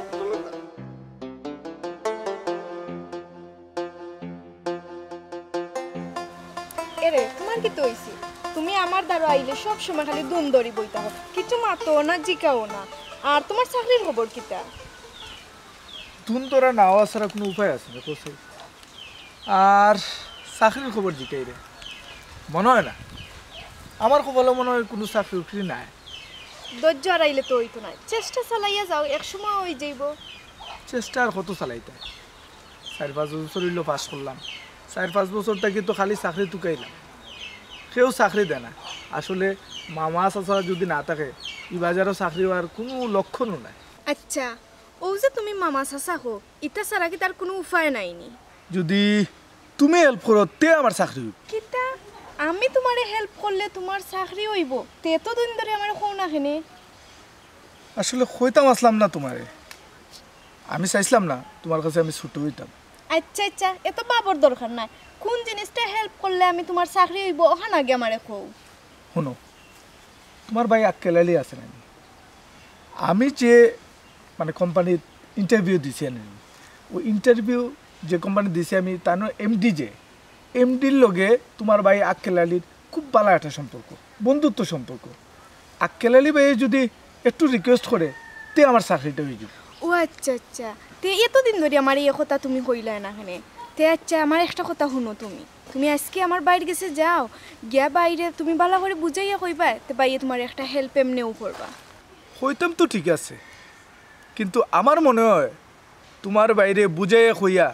এরে, তোমার কিতা অইছে? তুমি আমার দ্বারো আইলে সব সময় খালি দুন ধরি বই থাকো, কিচ্ছু মাতো না, জিকাও না। আর তোমার চাকরির খবর কিতা? দুন ধরা না অওয়া ছাড়া কুনু উপায় আছে নি, কও চাই? আর চাকরির খবর জিকাইরে? মনো অয় না, আমার কপালো মনো অয় কুনু চাকরি উকরি নাই। ধৈর্য হারাইলে তো অইতো নায়, চেষ্টা চালাইয়া যাও, এক সময় অই যাইবো। চেষ্টা আর কত চালাইতাম? চাইর পাঁচ বছর অইলো পাশ করলাম, চাইর পাঁচ বছর থাকি তো খালি চাকরি তুকাইলাম, কেউ চাকরি দেয় না। আসলে মামা চাচা যুদি না থাকে, ই বাজারো চাকরি অওয়ার কুনু লক্ষণও নাই। আচ্ছা, অউ যে তুমি মামা চাচা কও, ইতা ছাড়া কিতা আর কুনু উপায় নাই নি? যুদি তুমি help করো, তে আমার চাকরি অইবো। কিতা? আমি তোমারে help করলে তোমার চাকরি অইবো? তে এতদিন ধরি আমারে কও না কেনে? আসলে কইতাম আছলাম না তোমারে, আমি চাইছলাম না তোমার কাছে আমি ছোট অইতাম। আচ্ছা, আচ্ছা, এত ভাবর দরকার নাই। কুন জিনিসটা help করলে আমি তোমার চাকরি অইবো, অখান আগে আমারে কও। হুনো, তোমার ভাই আক্কেল আলী আছে না নি? আমি যে মানে কোম্পানিত interview দিছি আর নি, অউ interview যে কোম্পানিত দিছি আমি, তান এমডি যে, এমডির লগে তোমার ভাই আক্কেল আলীর খুব ভালা একটা সম্পর্ক, বন্ধুত্ব সম্পর্ক। আক্কেল আলী ভাইয়ে যুদি একটু request করে, তে আমার চাকরিটা অইযিবো। ও আচ্ছা, আচ্ছা। তে এতদিন ধরি আমারে ই কথা তুমি কইলায় না কেনে? তে আচ্ছা, আমার একটা কথা হুনো তুমি। তুমি আইজকে আমার ভাইর গেছে যাও, গিয়া ভাইরে তুমি ভালা করি বুঝাইয়া কইবায়, তে ভাইয়ে তোমারে একটা help এমনেউ করবা। কইতাম তো ঠিক আছে, কিন্তু আমার মনো অয় তোমার ভাইরে বুঝাইয়া কইয়া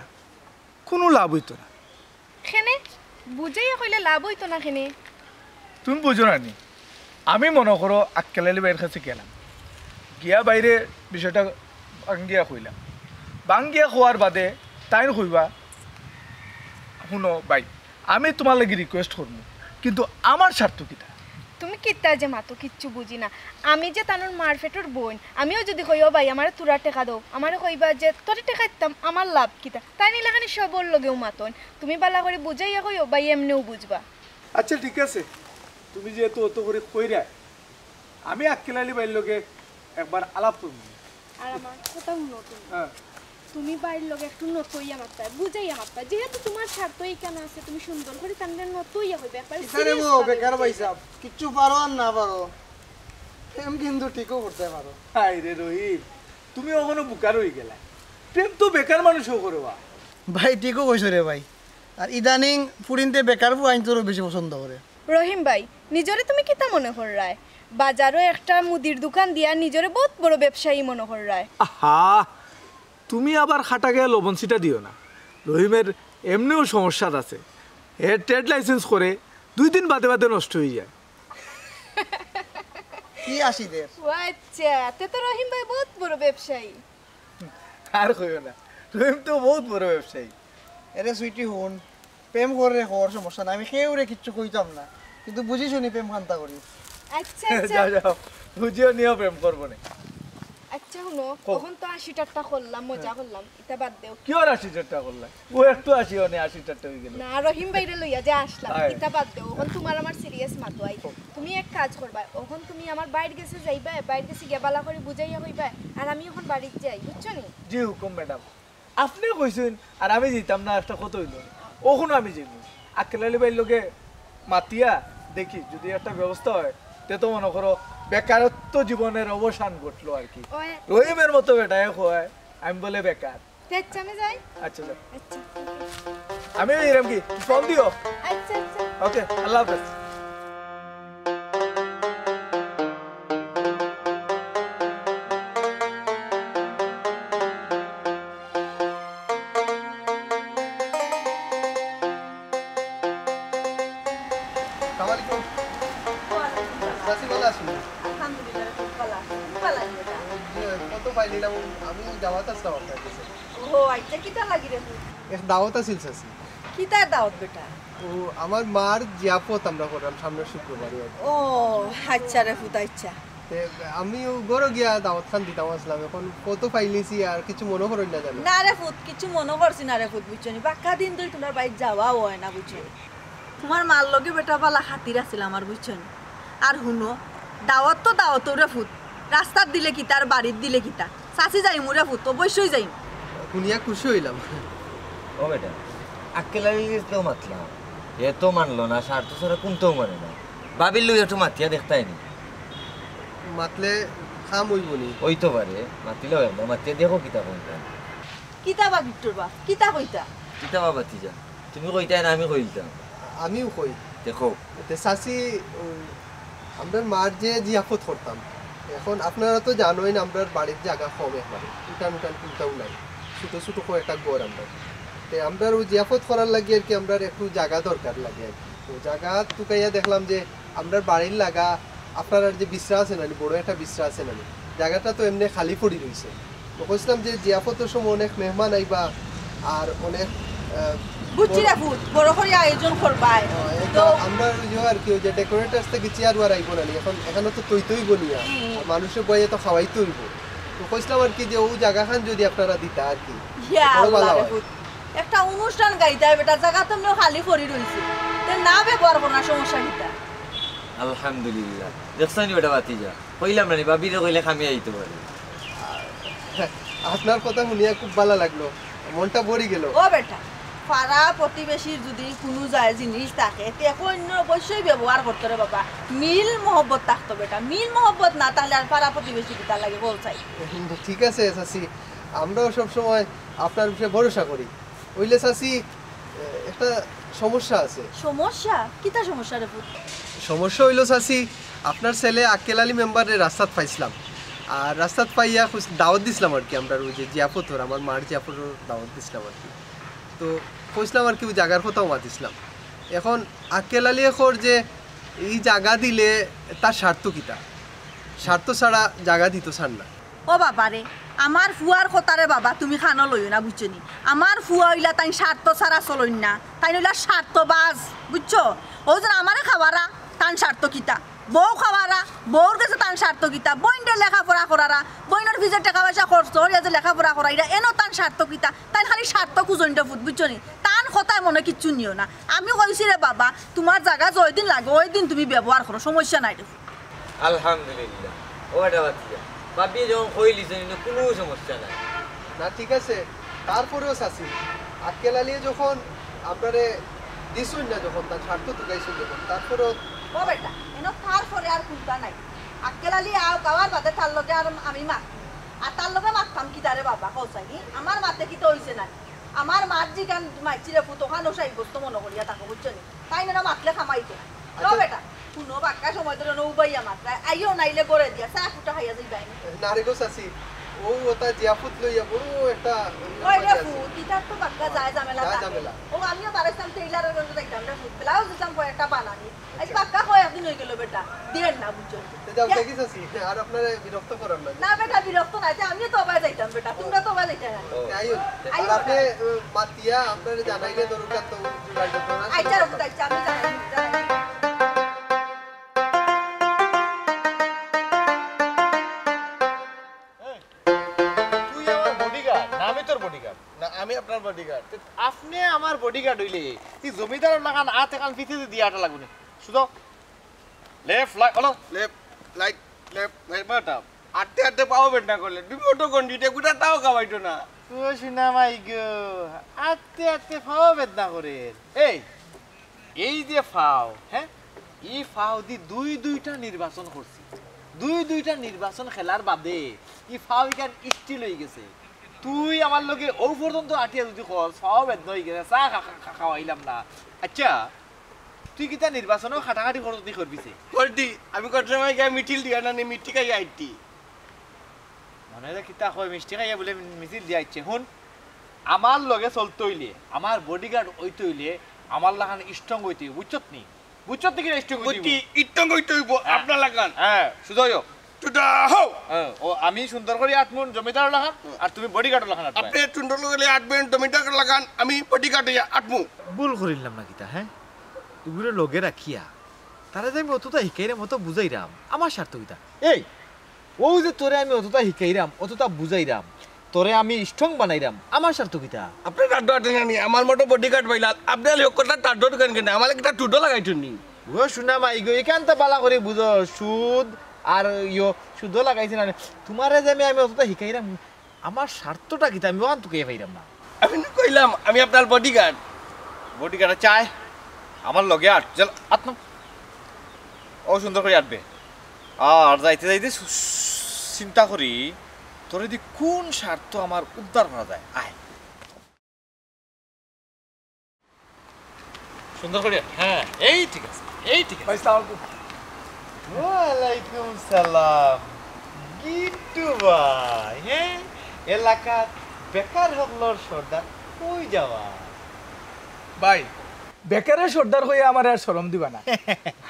কুনু লাভ অইতো না। কেনে? বুঝাইয়া কইলে লাভ অইতো না কেনে? তুমি বুঝো না নি? আমি মনো করো আক্কেল আলী ভাইর কাছে গেলাম, গিয়া ভাইরে বিষয়টা ভাঙ্গিয়া কইলাম। ভাঙ্গিয়া কওয়ার বাদে তাইন কইবা, "হুনো ভাই, আমি তুমার লাগি request করমু, কিন্তু আমার স্বার্থ কিতা?" তুমি কিতা যে মাতো, কিচ্ছু বুঝি না। আমি যে তানর মার পেটর বইন, আমিও যদি কই, "ও ভাই, আমারে থুড়া টেকা দেও", আমারে কইবা যে, "তোরে টেকা দিতাম, আমার লাভ কিতা?" তাইন ইলাখানি সবর লগেও মাতইন। তুমি বালা করি বুঝাইয়া কইও, ভাই এমনেও বুঝবা। আচ্ছা, ঠিক আছে, তুমি যেহেতু অত করি কইরায়, আমি আক্কেল আলী ভাইর লগে একবার আলাপ করমু। আর আমার কথা হুনো তুমি। হ্যাঁ। তুমি ভাইর লগে একটু নত অইয়া মাততায়, বুঝাইয়া মাততায়, যেহেতু তুমার স্বার্থ ইখানো আছে, তুমি সুন্দর করি তানরে নত অইয়া কইবা, একবার serious ভাবে বেকার বুঝাইবা। ভাইসাব, কিচ্ছু পারো আর না পারো, প্রেম কিন্তু ঠিকও করতে পারো। হায় রে রহিম, তুমি অখনো বুকা রই গেলায়। প্রেম তো বেকার মানুষেও করে বা। ভাই, ঠিকও কইছো রে ভাই। আর ইদানিং ফুরিন্তে বেকার ফুয়াইন্তরেও বেশি পছন্দ করে। রহিম ভাই, নিজরে তুমি কিতা মনো কররায়? বাজারো একটা মুদির দোকান দিয়া নিজরে বউত বড় ব্যবসায়ী মনো কররায়। আহা, তুমি আবার খাটা গায়ে লবণ ছিটা দিও না। রহিমের এমনেও সমস্যা আছে। হে trade license করে, দুই দিন বাদে বাদে নষ্ট অইযায়। কি আসি দের? ও আচ্ছা, তে তো রহিম ভাই বউত বড় ব্যবসায়ী। আর কইও না, রহিম তো বউত বড় ব্যবসায়ী। এরে সুইটি হুন, প্রেম কররে কর, সমস্যা নাই, আমি কেউরে কিচ্ছু কইতাম না, কিন্তু বুঝি শুনি প্রেম কান্তা করিস। আচ্ছা, আচ্ছা। যাও, যাও, বুঝিও নিও প্রেম করবো নে। আচ্ছা, হুনো, কও। অখন তো হাসি ঠাট্টা করলাম, মজা করলাম, ইতা বাদ দেও। কিওর হাসি ঠাট্টা করলায়? ও একটু হাসি অনে, হাসি ঠাট্টা অই গেল। না, রহিম ভাইরে লইয়া যে আসলাম, আয়। ইতা বাদ দেও। অখন তুমার আমার serious মাতো আই। কও। তুমি এক কাজ করবায়, অখন তুমি আমার ভাইর গেছে যাইবায়, ভাইর গেছে গিয়া বালা করি বুঝাইয়া কইবায়, আর আমি অখন বাড়িত যাই, বুঝছো নি? জি হুকুম ম্যাডাম, আপনে কইছইন, আর আমি যাইতাম না, একটা কথা অইলো, অখনো আমি যাইমু। আক্কেল আলী ভাইর লগে মাতিয়া দেখি, যদি একটা ব্যবস্থা অয়, তে তো মনো করো বেকারত্ব জীবনের অবসান ঘটলো আর কি। ওই। রহিমের মতো বেটায় কয়, আমি বলে বেকার। তে আচ্ছা, আমি যাই। আচ্ছা, যাও। আচ্ছা। আমিও যাইরাম কি? ফোন দিও। আচ্ছা, আচ্ছা। ওকে, আল্লাহ হাফেজ। আসসালামু আলাইকুম। ওয়ালাইকুম আসসালাম। চাচি, ভালা আছইন? আলহামদুলিল্লাহ, খুব ভালা আছি। তুমি ভালা আছো বেটা? জি, ফটো পাইলিলাম, আমি দাওয়াত আসলাম আপনার কাছে। ও আচ্ছা, কিতা লাগি রে তুই? এক দাওয়াত আছিল চাচি। কিতার দাওয়াত বেটা? ও, আমার মার জিয়াফত আমরা কররাম সামনের শুক্রবারে আর কি। ও আচ্ছা রে ফুত, আচ্ছা। তে আমি ও ঘরো গিয়া দাওয়াত খান দিতাম আসলাম, এখন ফটো পাইলিছি আর কিছু মনো করইন না জানো। না রে ফুত, কিছু মনো করছি না রে ফুত, বুঝছো নি? বাক্কা দিন ধরি তুমার বাড়িত যাওয়াও অয় না, বুঝছো নি? তুমার মার লগে বেটা বালা খাতির আছিল আমার, বুঝছো নি? আর হুনো, দাওয়াত তো দাওয়াত রে ফুত, রাস্তাত দিলে কিতা আর বাড়িত দিলে কিতা? চাচি যাইমু রে ফুত, অবশ্যই যাইমু। হুনিয়া খুশি অইলাম। ও বেটা, আক্কেল আলীর গেছে তো মাতলাম, হে তো মানলো না, স্বার্থ ছাড়া কুন্তাউ মানে না। ভাবির লগে একটু মাতিয়া দেখতায় নি। মাতলে কাম অইবো নি? অইতো পারে, মাতিলাও একবার, মাতিয়া দেখো কিতা কইন। কিতা বা বিট্টুর বাপ, কিতা কইতা? কিতা বা ভাতিজা? তুমি কইতায় না, আমি কইলিতাম। আমিও কই। দেখো। তে চাচি, উম, আমরার মার যে জিয়াফত করতাম, এখন আপনারা তো জানইন আমরার বাড়ির জাগা কম একবারে, উঠান উঠান কুন্তাউ নাই, ছোট ছোট কয়েকটা ঘর আমরার। তে আমরার অউ জিয়াফত করার লাগি আর কি, আমরার একটু জাগা দরকার লাগে আর কি। তো জাগা তুকাইয়া দেখলাম যে আমরার বাড়ির লাগা আপনারার যে বিছরা আছে নানি, বড় একটা বিছরা আছে নানি, জাগাটা তো এমনে খালি পড়ি রইছে। তো কইছিলাম যে জিয়াফতর সময় অনেক মেহমান আইবা, আর অনেক, আহ, বুঝছি বড় রে ফুত, বড় করি আয়োজন করবায়। আহ, এটা তো আমরার অউ যে আর কি, অউ যে decorators থাকি চেয়ার ওয়ার আইবো নানি, এখন এখানো তো তৈতই বনিয়া, হুম। আর মানুষরে বওয়াইয়া তো খাওয়াইতে অইবো। তো কইছিলাম আর কি যে অউ জাগাখান যদি আপনারা দিতা আর কি, ইয়া বড় আল্লাহ ভালা রে অয়। ফুত, একটা অনুষ্ঠান গাইতায় বেটা, জাগা তো এমনেও খালি পড়ি রইছে, তে না ব্যবহার করো না, সমস্যা কিতা? আলহামদুলিল্লাহ, দেখছো নি বেটা ভাতিজা, কইলাম না নি, ভাবিরে কইলে কামে আইতো পারে। আপনার কথা হুনিয়া খুব ভালা লাগলো, মনটা ভরি গেল। ও বেটা, পাড়া প্রতিবেশীর যদি কুনু যায় জিনিস থাকে, তে অইন্য অবশ্যই ব্যবহার করতো রে বাবা। মিল মহব্বত থাকতো বেটা, মিল মহব্বত না থাকলে আর পাড়া প্রতিবেশী কিতার লাগি বল চাই? ঠিক আছে চাচি, আমরাও সব সময় আপনার উপরে ভরসা করি। অইলে চাচি, এ, একটা সমস্যা আছে। সমস্যা? কিতা সমস্যা রে পুত? সমস্যা অইলো চাচি, আপনার ছেলে আক্কেল আলী মেম্বাররে রাস্তাত পাইছলাম, আর রাস্তাত পাইয়া খুশ-, দাওয়াত দিছলাম আর কি, আমরার অউ যে জিয়াফতর, আমার মার জিয়াফতর দাওয়াত দিছলাম আর কি। তো কইছলাম আর কি, অউ জাগার কথাও মাতিছলাম। এখন আক্কেল আলীয়ে কর যে এই জাগা দিলে তার স্বার্থ কিতা? স্বার্থ ছাড়া জাগা দিতো চার না। ও বাবা রে, আমার ফুয়ার কথারে বাবা তুমি কানো লইও না, বুঝছো নি? আমার ফুয়া অইলা তাইন স্বার্থ ছাড়া চলইন না, তাইন অইলা স্বার্থবাজ, বুঝছো? অউ যেন আমারে খাওয়ারা, তান স্বার্থ কিতা? বউ খাওয়ারা, বউর গেছে তান স্বার্থ কিতা? বইনরে লেখাপড়া করারা, বইনর ফিজর টেকা পয়সা খরচ করিয়া যে লেখাপড়া করাইরা, এনো তান স্বার্থ কিতা? তাইন খালি স্বার্থ খুঁজইন রে ফুত, বুঝছো নি? তান কথায় মনো কিচ্ছু নিও না। আমি কইছি রে বাবা, তুমার জাগা যেদিন লাগে, অউ দিন তুমি ব্যবহার করো, সমস্যা নাই রে ফুত। আলহামদুলিল্লাহ। ও বেটা বাদ দিয়া। ভাবিয়ে যখন কইলিছইন, ইনো কুনু সমস্যা নাই। না, ঠিক আছে। তারপরেও চাচি, আক্কেল আলীয়ে যখন আপনারে দিছইন না, যখন তার স্বার্থ তুকাইছইন যখন, তারপরেও ও বেটা, এনো তারপরে আর কুনতা নাই। আক্কেল আলী আউক, আওয়ার বাদে তার লগে আর আমি মাত। আর তার লগে মাততাম কিতা রে বাবা, কও চাইনি? আমার মাতে কিতা অইছে না? আমার মাত যেখান মাতছি রে ফুত, অখানউ সাব্যস্ত মনো করিয়া থাকো, বুঝছো নি? তাইন না মাতলে কামাইতো না। আচ্ছা। বেটা, কুনু বাক্কা সময় ধরে নৌবাইয়া মাত্রা আইও, নাইলে গড়ে দিয়া চা ফুটা খাইয়া যাইবায়। না রে গো চাচি, অউ ওটা জিয়াফুত লইয়া বড় একটা ওই রে ফুত, ইতার তো বাক্কা যায় ঝামেলা যায় থাকে। ঝামেলা। ও আমিও বারাইতাম টেইলারর গঞ্জ দেখতাম রে ফুত, ব্লাউজ দিতাম কয়েকটা বানানি। আজ বাক্কা কয়েকদিন অই গেল বেটা, দিয়েন না বুঝছো। তো যাও, দেখি চাচি, আর আপনারে বিরক্ত করার না। না বেটা, বিরক্ত না, তে আমিও তো অবায় যাইতাম বেটা, তুমরা তো অবায় যাইতায় না। আইও। আইও আর আপনি, বেটা। আহ, মাতিয়া আপনারে জানাইলে দরকার তো জোগাড় করতে না। আচ্ছা, রাখো, আচ্ছা, আমি জানাই, জানাই। এই, তুই আমার বডিগার্ড না আমি তোর বডিগার্ড? না, আমি আপনার বডিগার্ড। তে আপনে আমার বডিগার্ড অইলে, তুই জমিদারর লাখান আত এখান পিছেদি দিয়া আটা লাগবো নি। শুধু লেফট, রাইট, হলো, লেফট, রাইট, লেফট, রাইট, বাটা। আটতে আটতে পাও বেদনা করলে, ডিমোটো গন্ডিতে গুটা তাও খাওয়াইতো না। ও সোনা মাই গো, আটতে আটতে পাও বেদনা করের। এই, এই যে পাও, হ্যাঁ, ই পাও দি দুই দুইটা নির্বাচন করছি। দুই দুইটা নির্বাচন খেলার বাদে ই পাও ইখান স্টিল অই গেছে। তুই আমার লগে অউ পর্যন্ত আটিয়া যদি কস, পাও বেদনা অই গেছে, চা খা-, খা-, খা-, খাওয়াইলাম না। আচ্ছা, তুই কিতা নির্বাচনও কাটাকাটি করতে করবি সে? করতি, আমি কত সময় গিয়া মিছিল দিয়া না নি, মিষ্টি খাইয়া আইতি। মানে যে কিতা কয়, মিষ্টি খাইয়া বলে মিছিল দিয়া আইছে। হুন, আমার লগে চলতে অইলে, আমার বডিগার্ড অইতে অইলে, আমার লাখান স্ট্রং অইতে অইবো, বুঝছত নি? বুঝছত নি কিতা স্ট্রং অইতে অইবো? বুঝছি, স্ট্রং অইতে অইবো, হ্যাঁ। আপনার লাখান। হ্যাঁ, সুজা অইও। তুটা হও। হ্যাঁ, ও আমি সুন্দর করি আটমুন জমিদার লাখান, আর তুমি বডিগার্ড লাখান আটবায়। আপনি সুন্দর করি আটবেন জমিদার লাখান, আমি বডিগার্ড অইয়া আটমু। ভুল করিলাম না কিতা, হ্যাঁ? ইগুরে লগে রাখিয়া, তারে যে আমি অতটা হিকাইরাম, অত বুঝাইরাম, আমার স্বার্থ কিতা? এই, অউ যে তোরে আমি অতটা হিকাইরাম, অতটা বুঝাইরাম, তোরে আমি স্ট্রং বানাইরাম, আমার স্বার্থ কিতা? আপনি টাড্ডো আটেন কেনে? আমার মতো বডিগার্ড পাইলা, আপনি আলি কথা টাড্ডো কেন কেনে? আমার একটা টুডো লাগাইছেন নি? ও সোনা মাই গো, ইখান তো বালা করি বুঝো, সুদ আর ইয়ো, সুদও লাগাইছে না। তুমারে যে আমি, আমি অতটা হিকাইরাম, আমার স্বার্থটা কিতা? আমি অখান তুকাইয়া পাইরাম না। আমি না কইলাম, আমি আপনার বডিগার্ড। বডিগার্ড চায়, আমার লগে আট, চল, আট না। ও সুন্দর করি আটবে। আর যাইতে যাইতে সু-, চিন্তা করি, তোরে দি কোন স্বার্থ আমার উদ্ধার করা যায়। আয়। সুন্দর করি আট। হ্যাঁ, এই ঠিক আছে, এই ঠিক আছে। ভাই, সালাম আলাইকুম। ওয়ালাইকুম সালাম। গিট্টু ভাই, হ্যাঁ? এলাকার বেকার হকলর সর্দার কই যাওয়া? ভাই, বেকারের সর্দার কইয়া আমারে আর শরম দিবা না।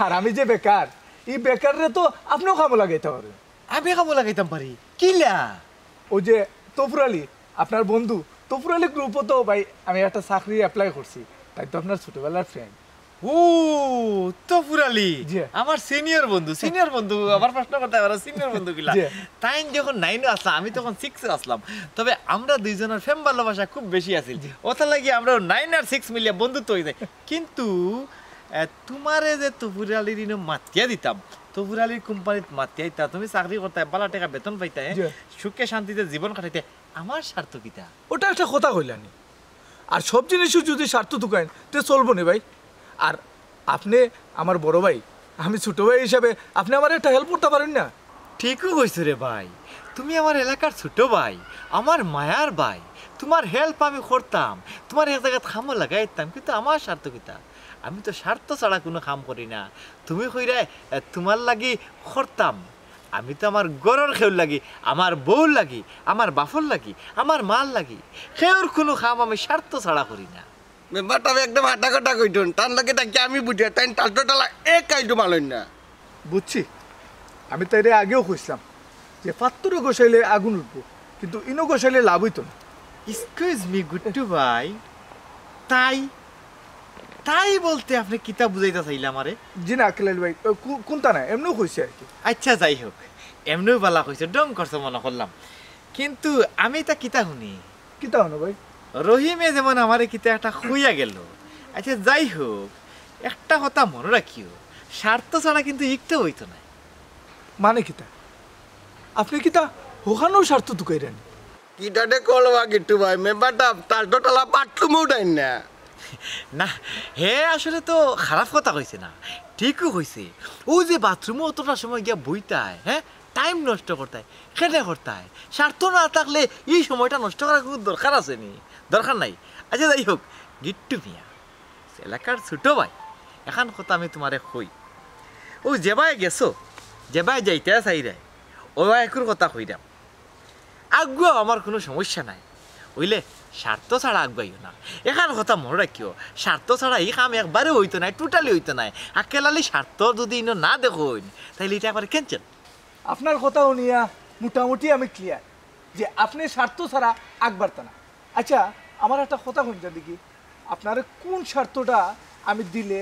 আর আমি যে বেকার, ই বেকাররে তো আপনেও কামো লাগাইতা পারইন। আমি কামো লাগাইতাম পারি? কিলা? ওই যে তফুর আলী, আপনার বন্ধু, তফুর আলী গ্রুপো তো ভাই আমি একটা চাকরি অ্যাপ্লাই করছি, তাইন তো আপনার ছোটবেলার ফ্রেন্ড। ও, তফুর আলী, জি। আমার সিনিয়র বন্ধু, সিনিয়র বন্ধু, আমার প্রশ্ন করতে পারো, সিনিয়র বন্ধু কিলা? জি। তাইন যখন নাইনো আছলা, আমি তখন সিক্সো আছলাম, তবে আমরা দুইজনর প্রেম ভালোবাসা খুব বেশি আছিল, জি। অতার লাগি আমরা নাইন আর সিক্স মিলিয়া বন্ধুত্ব অই যায়। কিন্তু, এ, তুমারে যে তফুর আলীর ইনো মাতিয়া দিতাম, তফুর আলীর কোম্পানিত মাতিয়া দিতা, তুমি চাকরি করতায়, বালা টেকা বেতন পাইতায়, হ্যাঁ? জি। সুখে শান্তিতে জীবন কাটাইতায়, আমার স্বার্থ কিতা? ওটা একটা কথা কইলা নি। আর সব জিনিসও যদি স্বার্থ তুকাইন, তে চলবো নি ভাই। আর আপনে আমার বড় ভাই, আমি ছোট ভাই হিসাবে আপনে আমারে একটা হেল্প করতা পারইন না? ঠিকউ কইছো রে ভাই, তুমি আমার এলাকার ছোট ভাই, আমার মায়ার ভাই, তুমার হেল্প আমি করতাম, তুমারে এক জাগাত কামো লাগাই দিতাম, কিন্তু আমার স্বার্থ কিতা? আমি তো স্বার্থ ছাড়া কুনু কাম করি না। তুমি কইরায়, এ, তুমার লাগি করতাম, আমি তো আমার ঘরর কেউর লাগি, আমার বউর লাগি, আমার বাপর লাগি, আমার মার লাগি, কেউর কুনু কাম আমি স্বার্থ ছাড়া করি না। মেম্বার সাব একদম হাটা কথা কইতইন, তান লগে থাকি আমি বুঝি, তাইন টালটো টালা এক আইটম আলইন না। বুঝছি, আমি তাইরে আগেও কইছিলাম যে পাত্তরে গোসাইলে আগুন উঠবো, কিন্তু ইনো গোসাইলে লাভ অইতো না। এক্সকিউজ মি গুট্টু ভাই, তাই, তাই বলতে আপনে কিতা বুঝাইতা চাইলা আমারে? জি না আক্কেল আলী ভাই, ও, কু-, কুন্তা না, এমনেউ কইছি আর কি। আচ্ছা, যাই হোক, এমনেউ বালা কইছো, ঢং করছো মনো করলাম, কিন্তু আমি ইতা কিতা হুনি? কিতা হুনো ভাই? রহিমে যেমন আমারে কিতা একটা কইয়া গেল। আচ্ছা, যাই হোক, একটা কথা মনো রাখিও, স্বার্থ ছাড়া কিন্তু ইকটাও অইতো নায়। মানে কিতা? আপনে কিতা হখানোউ স্বার্থ তুকাইরা নি? কিতা যে কও বা গিট্টু ভাই, মেম্বার সাব টালটো টালা বাথরুমও উঠাইন না। না, হে আসলে তো খারাপ কথা কইছে না, ঠিকউ কইছে। অউ যে বাথরুমো অতটা সময় গিয়া বইতায়, হে, টাইম নষ্ট করতায়, কেনে করতায়? স্বার্থ না থাকলে ই সময়টা নষ্ট করার কুনু দরকার আছে নি? দরকার নাই। আচ্ছা, যাই হোক, গিট্টু মিয়া, এলাকার ছোট ভাই, এখান কথা আমি তুমারে কই। অউ যেবায় গেছো, যেবায় যাইতায় চাইরায়, অউ বায়কুর কথা কইরাম। আগুয়াও, আমার কুনু সমস্যা নাই, অইলে স্বার্থ ছাড়া আগুয়াইও না। এখান কথা মনো রাখিও, স্বার্থ ছাড়া ই কাম একবারেউ অইতো নায়, টোটালি অইতো নায়। আক্কেল আলী স্বার্থ যুদি ইনো না দেখইন, তাইলে ইটা একবারে ক্যান্সেল। আপনার কথা হুনিয়া মোটামুটি আমি ক্লিয়ার যে আপনে স্বার্থ ছাড়া আগ বাড়তা না। আচ্ছা, আমারে একটা কথা কইন দেখি, আপনারে কুন স্বার্থটা আমি দিলে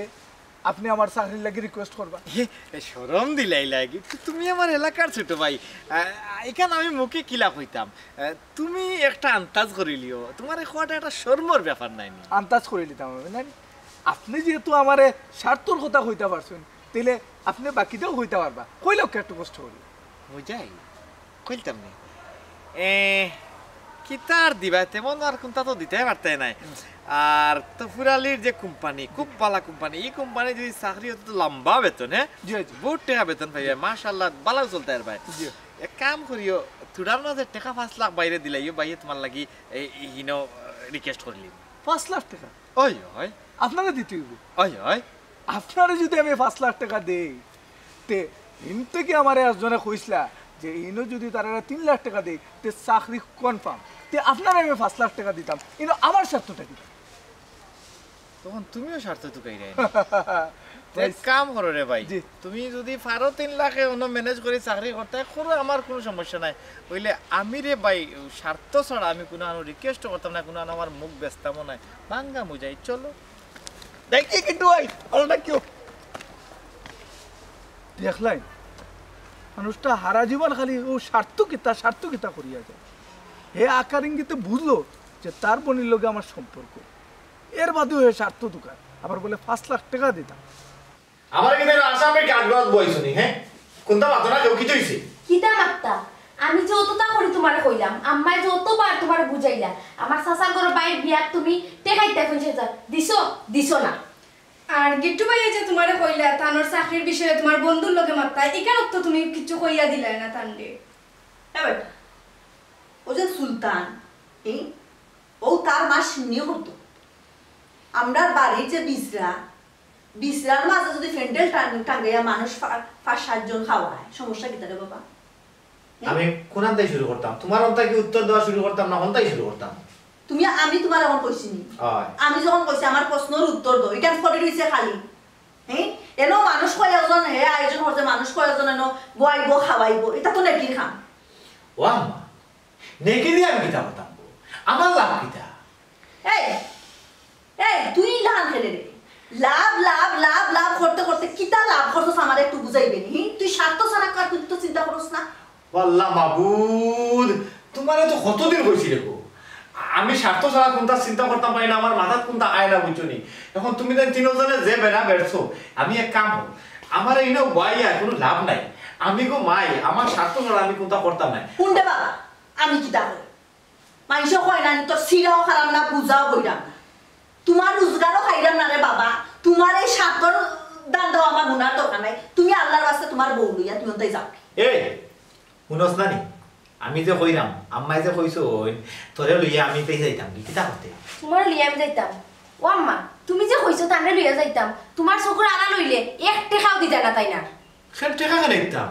আপনে আমার চাকরির লাগি রিকোয়েস্ট করবা? এ, এ, শরম দিলাইলা, কিন্তু তুমি আমার এলাকার ছোট ভাই। আ, আ, ইখান আমি মুখে কিলা কইতাম? আ, তুমি একটা আন্দাজ করিলিও, তুমারে কওয়াটা একটা শরমর ব্যাপার নায় নি? আন্দাজ করিলিতাম আমি, নায় নি? আপনে যেহেতু আমারে স্বার্থর কথা কইতা পারছইন, তাইলে আপনে বাকিটাও কইতা পারবা। কইলাউক্কা একটু কষ্ট করি। বুঝাই? কইলতাম নি। এ, কিতা আর দিবা? তেমন আর কুনতা তো দিতায় পারতায় নায়। আর তফুর আলীর যে কোম্পানি, খুব বালা কোম্পানি। ই কোম্পানি যুদি চাকরি অইতো তো লাম্বা বেতন, হে? জি, জি। বউত টেকা বেতন পাইবায়, মাশাআল্লাহ, বালাউ চলতায় পারবায়। জি। এক কাম করিও, থুড়ার মাঝে টেকা পাঁচ লাখ বাইরে দিলাইও, বাইয়ে তুমার লাগি এই, এই হিনো, আহ, রিকোয়েস্ট করিলিমু। পাঁচ লাখ টেকা? অয়, অয়। আপনারে দিতে অইবো? অয়, অয়। আপনারে যুদি আমি পাঁচ লাখ টেকা দেই, তে হিন থাকি আমারে একজনে কইছলা যে ইনো যুদি তারারে তিন লাখ টেকা দেই, তে চাকরি কনফার্ম। তে আপনারে আমি পাঁচ লাখ টেকা দিতাম, ইনো আমার স্বার্থটা কিতা? তখন তুমিও স্বার্থ তুকাইরায় নি। তে এক কাম করো রে ভাই, জি। তুমি যুদি পারো তিন লাখে অনো ম্যানেজ করি চাকরি করতায়, করো, আমার কুনু সমস্যা নাই। অইলে আমি রে ভাই, স্বার্থ ছাড়া আমি কুনু আনো রিকোয়েস্ট করতাম না, কুনু আনো আমার মুখ বেচতামও নায়। ভাঙ্গা মুজাই, চলো। দেখি কিন্তু ভাই, ভালো না কেউ। দেখলায়, মানুষটা হারা জীবন খালি অউ স্বার্থ কিতা, স্বার্থ কিতা করিয়া যায়। হে আকার ইঙ্গিতে বুঝলো যে তার বইনর লগে আমার সম্পর্ক। এর বাদেও হে স্বার্থ তুকার, আবার বলে পাঁচ লাখ টেকা দিতাম। আমারে কিতা আসামে কাজ বাজ বইছো নি, হে? কুনতা মাতো না কেউ, কিতা অইছে? কিতা মাততাম? আমি যে অততা করি তুমারে কইলাম, আম্মায় যে অতবার তুমারে বুঝাইলা, আমার চাচার ঘরর ভাইর বিয়াত তুমি টেকা দিতায় পঞ্চাশ হাজার, দিছো? দিছো না। আর গিট্টু ভাইয়ে যে তুমারে কইলা, তানর চাকরির বিষয়ে তুমার বন্ধুর লগে মাততা, ইখানো তো তুমি কিচ্ছু কইয়া দিলায় না তানরে। এ বেটা, অউ যে সুলতান, ই? অউ তার মা শিন্নি করতো। আমরার বাড়ির যে বিছরা, বিছরার মাঝে যুদি প্যান্ডেল টান-, টাঙ্গাইয়া মানুষ পা-, পাঁচ সাতজন খাওয়ায়, সমস্যা কিতা রে বাবা? হুম? আমি কুনান থাকি শুরু করতাম? তুমার অন থাকি উত্তর দেওয়া শুরু করতাম না, অন থাকি শুরু করতাম? তুমি, আমি তুমারে অখন কইছি নি? অয়। আমি যখন কইছি আমার প্রশ্নর উত্তর দেও, ইখান পড়ি রইছে খালি। হে? এনো মানুষ কয়জন, হে আয়োজন করছে, মানুষ কয়জন এনো বওয়াইবো, খাওয়াইবো, ইটা তো নেকির কাম। ও আম্মা, নেকি দি আমি কিতা করতাম গো? আমার লাভ কিতা? এই, এই, তুই ইলাখান কেনে রে? লাভ, লাভ, লাভ, লাভ করতে করতে কিতা লাভ করছস আমারে একটু বুঝাইবে নি? হি? তুই স্বার্থ ছাড়া কার কিন্তু চিন্তা করস না? ও আল্লাহ মাবুদ, তুমারে তো কতদিন কইছি রে গো, আমি স্বার্থ ছাড়া কুনতা চিন্তা করতাম পারি না, আমার মাথাত কুনতা আয় না, বুঝছো নি? অখন তুমি তাইন তিনোজনে যে বেড়া বেড়ছো, আমি এক কাম করো, আমারে ইনো বওয়াইয়া কুনু লাভ নাই। আমি গো মাই, আমার স্বার্থ ছাড়া আমি কুনতা করতাম নায়। হুন রে বাবা, আমি কিতা করি? মাইনষে কয় না নি, তোর ছিড়াও খারাপ না, বুঝাও বইরাম না। তুমার রুজগারও খাইরাম না রে বাবা, তুমার এই স্বার্থর ধান্দাও আমার হুনার দরকার নাই। তুমি আল্লার ওয়াস্তে তুমার বউ লইয়া তুমি অনতাই যাও। এ, হুনস না নি? আমি যে কইরাম, আম্মায় যে কইছইন, তোরে লইয়া আমি তাই যাইতাম, কিতা করতে? তুমারে লইয়া আমি যাইতাম? ও আম্মা, তুমি যে কইছো তানরে লইয়া যাইতাম, তুমার চকুর আড়াল অইলে এক টেকাও দিতা না তাইন আর। কেনে টেকা কেনে দিতাম?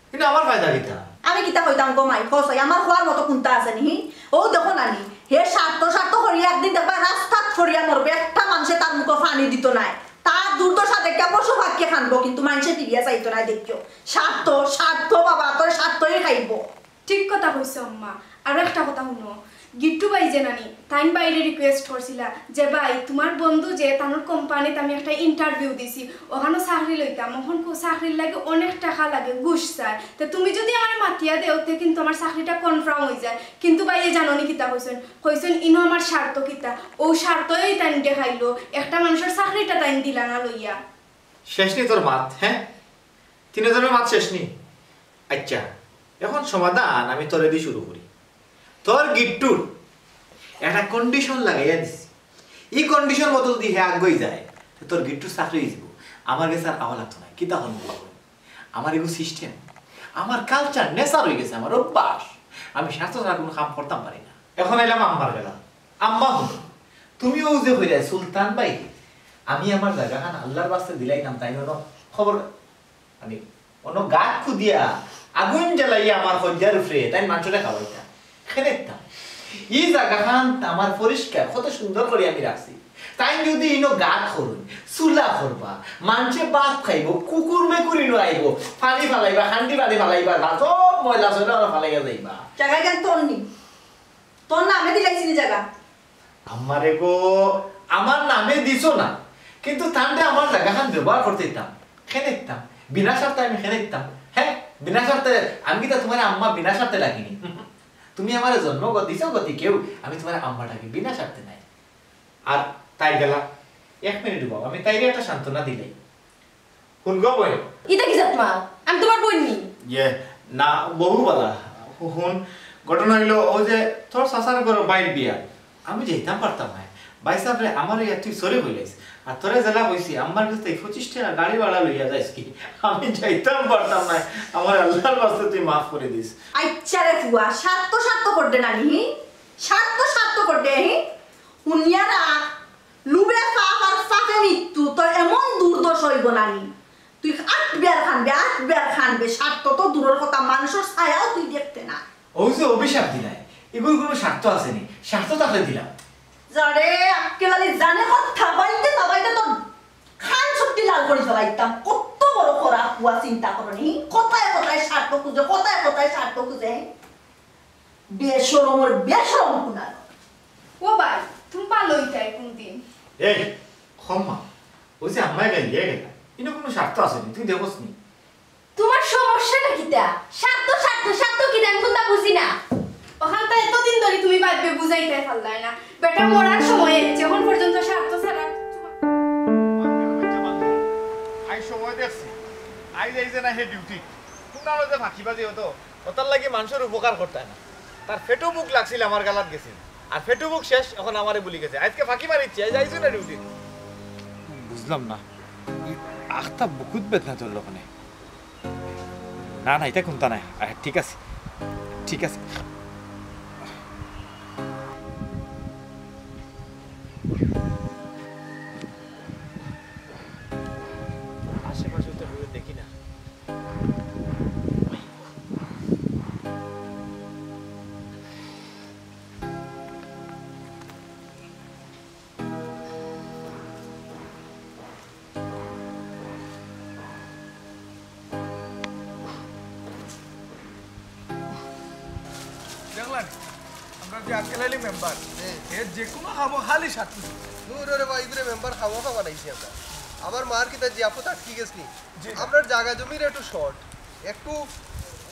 কিন্তু আমার ফায়দা কিতা? আমি কিতা কইতাম গো মাই, কও চাই, আমার কওয়ার মতো কুনতা আছে নি? হি? অউ দেখো না নি, হে স্বার্থ স্বার্থ করিয়া একদিন দেখবায় রাস্তাত পড়িয়া মরবো, একটা মানষে তার মুখো পানি দিতো নায়। তার দুর্দশা দেখিয়া পশু পাখিয়ে কানবো, কিন্তু মানষে ফিরিয়া চাইতো নায় দেখিও। স্বার্থ, স্বার্থ বাবা, তোর স্বার্থই খাইবো। ঠিক কথা কইছো আম্মা। আরো একটা কথা হুনো, গিট্টু ভাই যে নানি, তাইন ভাইরে request করছিলা যে, "ভাই, তুমার বন্ধু যে, তানুর কোম্পানিত আমি একটা interview দিছি, অখানো চাকরি লইতাম, অখন কু-, চাকরির লাগি অনেক টেকা লাগে, ঘুষ চায়। তে তুমি যুদি আমারে মাতিয়া দেও, তে কিন্তু আমার চাকরিটা confirm অইযায়।" কিন্তু ভাইয়ে জানো নি কিতা কইছইন? কইছইন, "ইনো আমার স্বার্থ কিতা?" অউ স্বার্থই তাইন দেখাইলো, একটা মানষর চাকরিটা তাইন দিলা না লইয়া। শেষ নি তোর মাত, হে? তিনজনর মাত শেষ নি? আইচ্ছা, অখন সমাধান আমি তোরে দি শুরু করি। তোর গিট্টুর একটা condition লাগাইয়া দিছি। ই condition মতো যুদি হে আগুয়াই যায়, তে তোর গিট্টুর চাকরি অইযিবো। আমার গেছে আর আওয়া লাগতো নায়। কিতা অখন বলবো? আমার এগু system, আমার culture, nature অইগেছে, আমার অভ্যাস। আমি স্বার্থ ছাড়া কুনু কাম করতাম পারি না। অখন আইলাম আম্মার বেলা। আম্মা হুনো, তুমি অউ যে কইরায় সুলতান ভাইরে আমি আমার জাগাখান আল্লার ওয়াস্তে দিলাইতাম, তাইন অনো খবর, মানে, অনো গাত খুদিয়া আগুইন জ্বালাইয়া আমার কইজ্জার উপরে তাইন মানষরে খাওয়াইতা। কেনে দিতাম? ই জাগাখান আমার পরিষ্কার, কত সুন্দর করি আমি রাখছি। তাইন যুদি ইনো গাত করইন, চুলা করবা, মানষে ভাত খাইবো, কুকুর মেকুর ইনো আইবো, পানি ফালাইবা, খান্ডি পানি ফালাইবা, বা সব ময়লা সয়লা অনো ফালাইয়া যাইবা। জাগা কেনে তোর নি? তোর নামে দিলাইছি নি জাগা? আমারে গো, আমার নামে দিছো না, কিন্তু তানরে আমার জাগাখান ব্যবহার করতে দিতাম। কেনে দিতাম? বিনা স্বার্থে আমি কেনে দিতাম? হে, বিনা স্বার্থে? আমি কিতা তুমারে আম্মা বিনা স্বার্থে ডাকিনি? তুমি আমারে জন্ম গ-, দিছো গতিকেউ আমি তুমারে আম্মা ডাকি, বিনা স্বার্থে নায়। আর তাই গেলা, এক মিনিট বাবা, আমি তাইরে একটা সান্ত্বনা দিলাই। হুন গো বইন। ইতা কি জাত মাত? আমি তুমার বইন নি? ইয়ে, না, বহু বালা। হু-, হুন, ঘটনা অইলো, অউ যে তোর চাচার ঘরো ভাইর বিয়া, আমি যাইতাম পারতাম নায়। ভাইসাবরে, আমারে ইয়া তুই sorry কইলাইস। আর তোরে যেলা কইছি, আম্মার গেছ থাকি পঁচিশ টেকা গাড়ি ভাড়া লইয়া যাইস কি? আমি যাইতাম পারতাম নায়। আমারে আল্লার ওয়াস্তে তুই মাফ করি দিস। আইচ্ছা রে ফুয়া, স্বার্থ স্বার্থ করদে নানি, হি? স্বার্থ স্বার্থ করদে, হি? হুনিয়া রাখ, লুভে পাপ আর পাপে মৃত্যু, তোর এমন দুর্দশা অইবো নানি। তুই আটবার কানবে, আটবার কানবে, স্বার্থ তো দূরর কথা, মানষর ছায়াও তুই দেখতে না। অউ যে অভিশাপ দিলায়, ইগুর কুনু স্বার্থ আছে নি? স্বার্থ থাকলে দিলাম। যারে আক্কেল আলী জানে কথা, থাবাইতে থাবাইতে তোর কান চুক্তি লাল করি ফালাইতাম। কত বড় খরা ফুয়া চিন্তা করো নি। কথায় কথায় স্বার্থ খুঁজে, কথায় কথায় স্বার্থ খুঁজে। বেশরমর বেশরম কুনার। ও ভাই, তুমি পালো ইতায় কুনদিন? এই, ক্ষমা। অউ যে আম্মায় গাইলিয়া গেলা। ইনো কুনু স্বার্থ আছে নি, তুই দেখোস নি? তুমার সমস্যাটা কিতা? স্বার্থ, স্বার্থ, স্বার্থ কিতা? আমি কুনতা বুঝি না। অখানতা এতদিন ধরি তুমি ভাইরে বুঝাইতায় পারলায় না। বেটা মরার সময় আইছে, অখন পর্যন্ত স্বার্থ ছাড়া। আইজ সময় দেখছি, আইজ আইছে না হে ডিউটি। কুন নালো যে ফাঁকিবাজি অতো। অতার লাগি মানষর উপকার করতায় না। তার পেটো ভুক লাগছিল, আমার গালাত গেছিল। আর পেটো ভুক শেষ, অখন আমারে ভুলি গেছে। আইজকে ফাঁকি মারিছে, আইজ আইছে না ডিউটি। বুঝলাম না, ই আখতা বুকুত বেদনা ধরলো কেনে? না, না, ইতা কুনতা নায়। আহ, ঠিক আছে, ঠিক আছে। আশেপাশে তো কেউ দেখি না। দেখলা নি? আমরা যে আক্কেল আলী মেম্বার, হুম। এ যে কুনু কামো খালি স্বার্থ। দূর রে ভাই, ইগুরে মেম্বার খামোখা বানাইছি আমরা। আমার মার কিতা জিয়াফত আটকি গেছনি? জি। আমরার জাগা জমির একটু short, একটু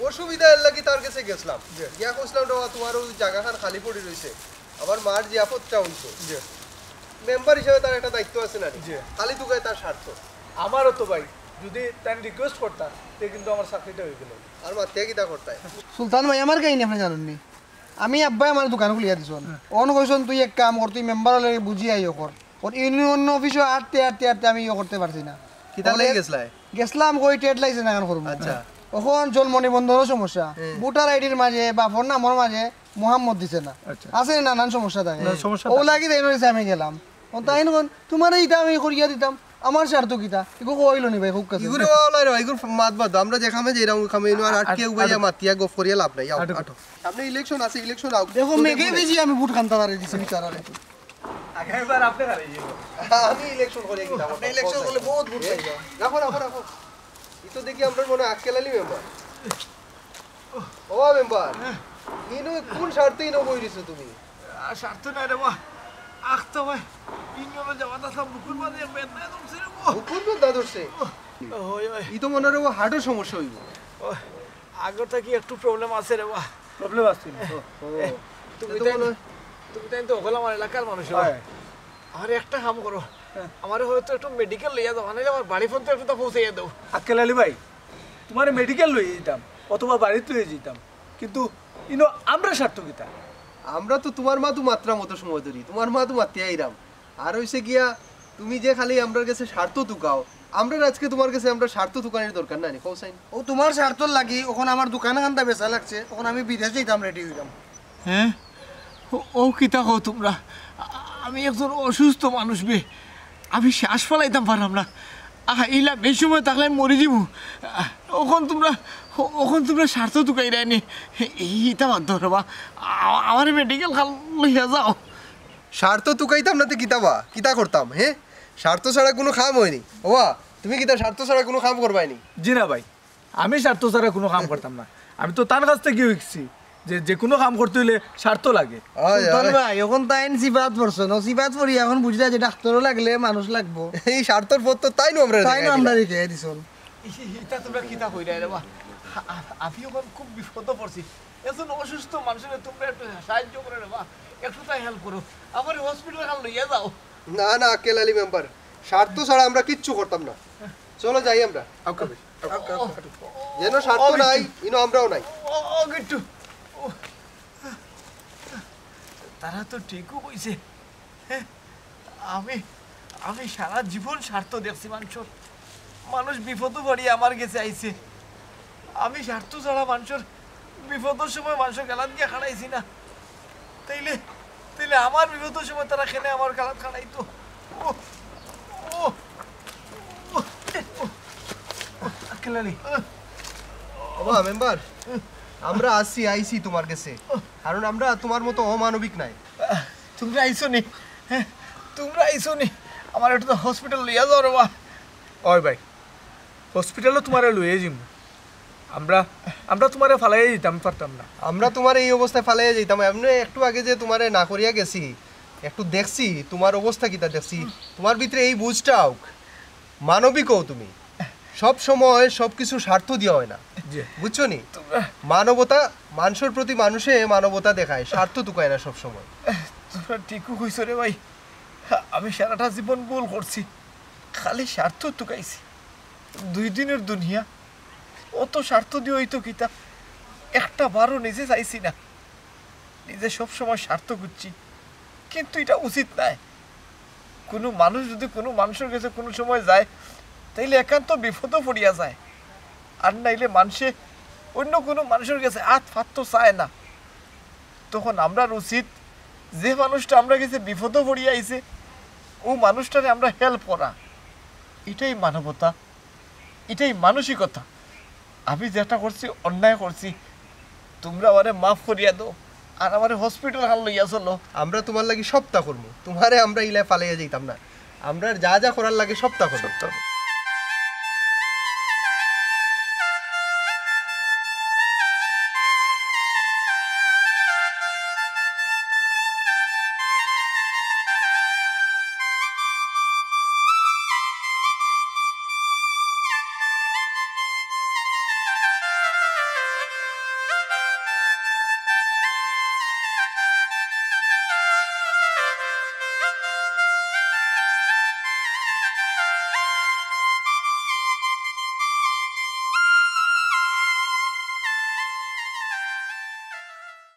অসুবিধা, এর লাগি তার গেছে গেছলাম। জি। গিয়া কইছলাম, "রে বা, তুমার অউ জাগাখান খালি পড়ি রইছে।" আমার মার জিয়াফতটা অইছে। জি। মেম্বার হিসাবে তার একটা দায়িত্ব আছে না নি? জি। খালি তুকায় তার স্বার্থ। আমারও তো ভাই, যুদি তাইন request করতা, তে কিন্তু আমার চাকরিটা অইগেলো। আর মাতিয়া কিতা করতায়? সুলতান ভাই, আমার কাহিনী আপনে জানইন নি? আমি আব্বায় আমার দোকান খুলিয়া দিছইন। হ্যাঁ। অন কইছইন, "তুই এক কাম কর, তুই মেম্বারর লগে বুঝিয়া ইয়ে কর।" অন ইউনিয়ন অফিসো আটতে, আটতে, আটতে আমি ইয়ে করতে পারছি না। কিতা লাগি গেছলায়? গেছলাম কই, trade license এখান করমু। আচ্ছা। অখন জন্ম নিবন্ধনর সমস্যা, হুম। ভোটার আইডির মাঝে, বাপর নামর মাঝে মোহাম্মদ দিছে না। আচ্ছা। আছে নানান সমস্যা থাকে। না, সমস্যা অউ থাকে। লাগি তাইন কইছে আমি গেলাম। অন তাইন কইন, "তুমারে ইতা আমি করিয়া দিতাম।" আমার স্বার্থ কিতা? ইগু কইলো নি ভাই, খুব কাছে। ইগুরে ওলাই রে ভাই, ইগুর মাত বাদ। আমরা যে কামে যাইরাম, ওই কামে ইনো আর আটকে আটো, উবাইয়া আটো। মাতিয়া গফ করিয়া লাভ নাই। আও, আটো। আটো। সামনে ইলেকশন আছে, ইলেকশন আউক। দেখো, ভোটে মেঘে ভোটে। ভিজি আমি ভোট খান্তা পারে দিছি বিচারারে। আগামীবার আপনি হারাই যাবেন। আমি ইলেকশন করি কিনা? আপনি ইলেকশন করলে বহুত ভোট পাইবা। রাখো, রাখো, রাখো। ই তো দেখি আমরার মনে আক্কেল আলী মেম্বার। ও মেম্বার, ইনো কোন স্বার্থে ইনো বই দিছো তুমি? আর স্বার্থ নাই রে বা। আখতা ভাই, ইঞ্জনে যাওয়াত আসলাম, বুকুর মাঝে বেদনা ধরছে রে বা। বুকুর বেদনা ধরছে? ওই, ওই। ই তো মনে হয় ও হার্টের সমস্যা হইব। ও, আগর থাকি একটু প্রবলেম আছে রে বা। প্রবলেম আছে? ও, ও। এ, তুমি তা তো তাই, মনে হয় তুমি তাই তো হকল আমার এলাকার মানুষ বা। হয়। আমার একটা কাম করো, হ্যাঁ। আমারে হয়তো একটু মেডিকেল লইয়া যাও, নাইলে আমার বাড়ি পর্যন্ত একটু তা পৌঁছাইয়া দাও। আক্কেল আলী ভাই, তোমারে মেডিকেল লইয়া যাইতাম অথবা বাড়িত লইয়া যাইতাম, কিন্তু ইনো আমরা স্বার্থ কিতা? আমরা তো তোমার মাতু মাতরার মতো সময় ধরি, তোমার মাতু মাতিয়া আইরাম। আর হইছে গিয়া, তুমি যে খালি আমরার গেছে স্বার্থ তুকাও, আমরার আজকে তোমার গেছে আমরার স্বার্থ তুকানির দরকার নাই নি, কও চাইন? ও তোমার স্বার্থর লাগি, অখন আমার দোকান খান্তা বেচা লাগছে, অখন আমি বিদেশ যাইতাম, রেডি হইলাম। হ্যাঁ? ও, ও কিতা কও তোমরা? আ-, আমি একজন অসুস্থ মানুষ বে, আমি শ্বাস ফালাইতাম পারলাম না। আহ, ইলা বেশি সময় থাকলে আমি মরি যাইমু। আহ, অখন তোমরা, অ-, অখন তোমরা স্বার্থ তুকাইরায় নি। ইতা বাদ দেও রে বা। আ-, আমারে মেডিকেল খান লইয়া যাও। স্বার্থ তুকাইতাম না তে কিতা বা? কিতা করতাম, হে? স্বার্থ ছাড়া কুনু কাম অয় নি। ও বা, তুমি কিতা স্বার্থ ছাড়া কুনু কাম করবায় নি? জি না ভাই, আমি স্বার্থ ছাড়া কুনু কাম করতাম না। আমি তো তান কাছ থাকি শিখছি যে, যে কুনু কাম করতে অইলে স্বার্থ লাগে। অয়, সুলতান অয়। ভাই, অখন তাইন সিফাত পড়ছইন, ও সিফাত পড়ি অখন বুঝি যায় যে ডাক্তারও লাগলে মানুষ লাগবো। ই স্বার্থর পথ তো তাইনউ আমরারে তাইনউ দেখাই দিলা। আমরারে দেখাই দিছইন। ই-, ইতা তোমরা কিতা কইরায় রে বা? আ-, আ-, আমি অখন খুব বিপদো পড়ছি। একজন অসুস্থ মানুষরে তোমরা একটু সাহায্য করো রে বা, একটু তারে হেল্প করো, আমারে হসপিটাল খান লইয়া যাও। না, না, আক্কেল আলী মেম্বার, স্বার্থ ছাড়া আমরা কিচ্ছু করতাম না। চলো যাই আমরা। আউক্কা ভাই, আউক্কা, আউক্কা, আউক্কা। যেন স্বার্থ ও, নাই, বিট্টু। ইনো আমরাও নাই। ও, ও, বিট্টু। ও, তারা তো ঠিকউ কইছে। হ্যাঁ, আমি, আমি সারা জীবন স্বার্থ দেখছি মানষর। মানুষ বিপদো পড়ি আমার গেছে আইছে। আমি স্বার্থ ছাড়া মানষর বিপদর সময় মানষর গালাত গিয়া খাড়াইছি না। তাইলে, তাইলে আমার বিপদর সময় তারা কেনে আমার গালাত খাড়াইতো? ও, ও, ও, ও। আক্কেল আলী। ও বা, মেম্বার, আমরা আছি, আইছি তোমার গেছে। কারণ আমরা তোমার মতো অমানবিক নাই। তোমরা আইছো নি? হ্যাঁ, তোমরা আইছো নি? আমারে একটু তো হসপিটাল লইয়া যাও রে বা। অয় ভাই, হসপিটালো তোমারে লইয়া যাইমু। আমরা, আমরা তোমারে ফালাইয়া যাইতাম পারতাম না। আমরা তোমারে এই অবস্থায় ফালাইয়া যাইতাম, এমনে একটু আগে যে তোমারে না করিয়া গেছি, একটু দেখছি তোমার অবস্থা কিতা দেখছি, তোমার ভিতরে এই বুঝটা আউক, মানবিক অও তুমি। সব সময় সব কিছু স্বার্থ দিয়া অয় না, জি। বুঝছো নি? তোমরা মানবতা, মানষর প্রতি মানষে মানবতা দেখায়, স্বার্থ তুকায় না সব সময়। তোমরা ঠিকউ কইছো রে ভাই, আমি সারাটা জীবন ভুল করছি, খালি স্বার্থ তুকাইছি। দুই দিনর দুনিয়া, অত স্বার্থ দিয়া অইতো কিতা? একটা বারও নিজে চাইছি না, নিজে সব সময় স্বার্থ খুঁজছি, কিন্তু ইটা উচিত নায়। কুনু মানুষ যুদি কুনু মানষর গেছে কুনু সময় যায়, তাইলে একান্ত বিপদো পড়িয়া যায়, আর নাইলে মানষে অইন্য কুনু মানষর গেছে আত পাততো চায় না। তখন আমরার উচিত যে মানুষটা আমরার গেছে বিপদো পড়িয়া আইছে, অউ মানুষটারে আমরা হেল্প করা, ইটাই মানবতা, ইটাই মানসিকতা। আমি যেটা করছি অন্যায় করছি, তোমরা আমারে মাফ করিয়া দেও, আর আমারে হসপিটাল খান লইয়া চলো। আমরা তোমার লাগি সবতা করমু, তোমারে আমরা ইলা ফালাইয়া যাইতাম না। আমরার যা যা করার লাগে সবতা করমু।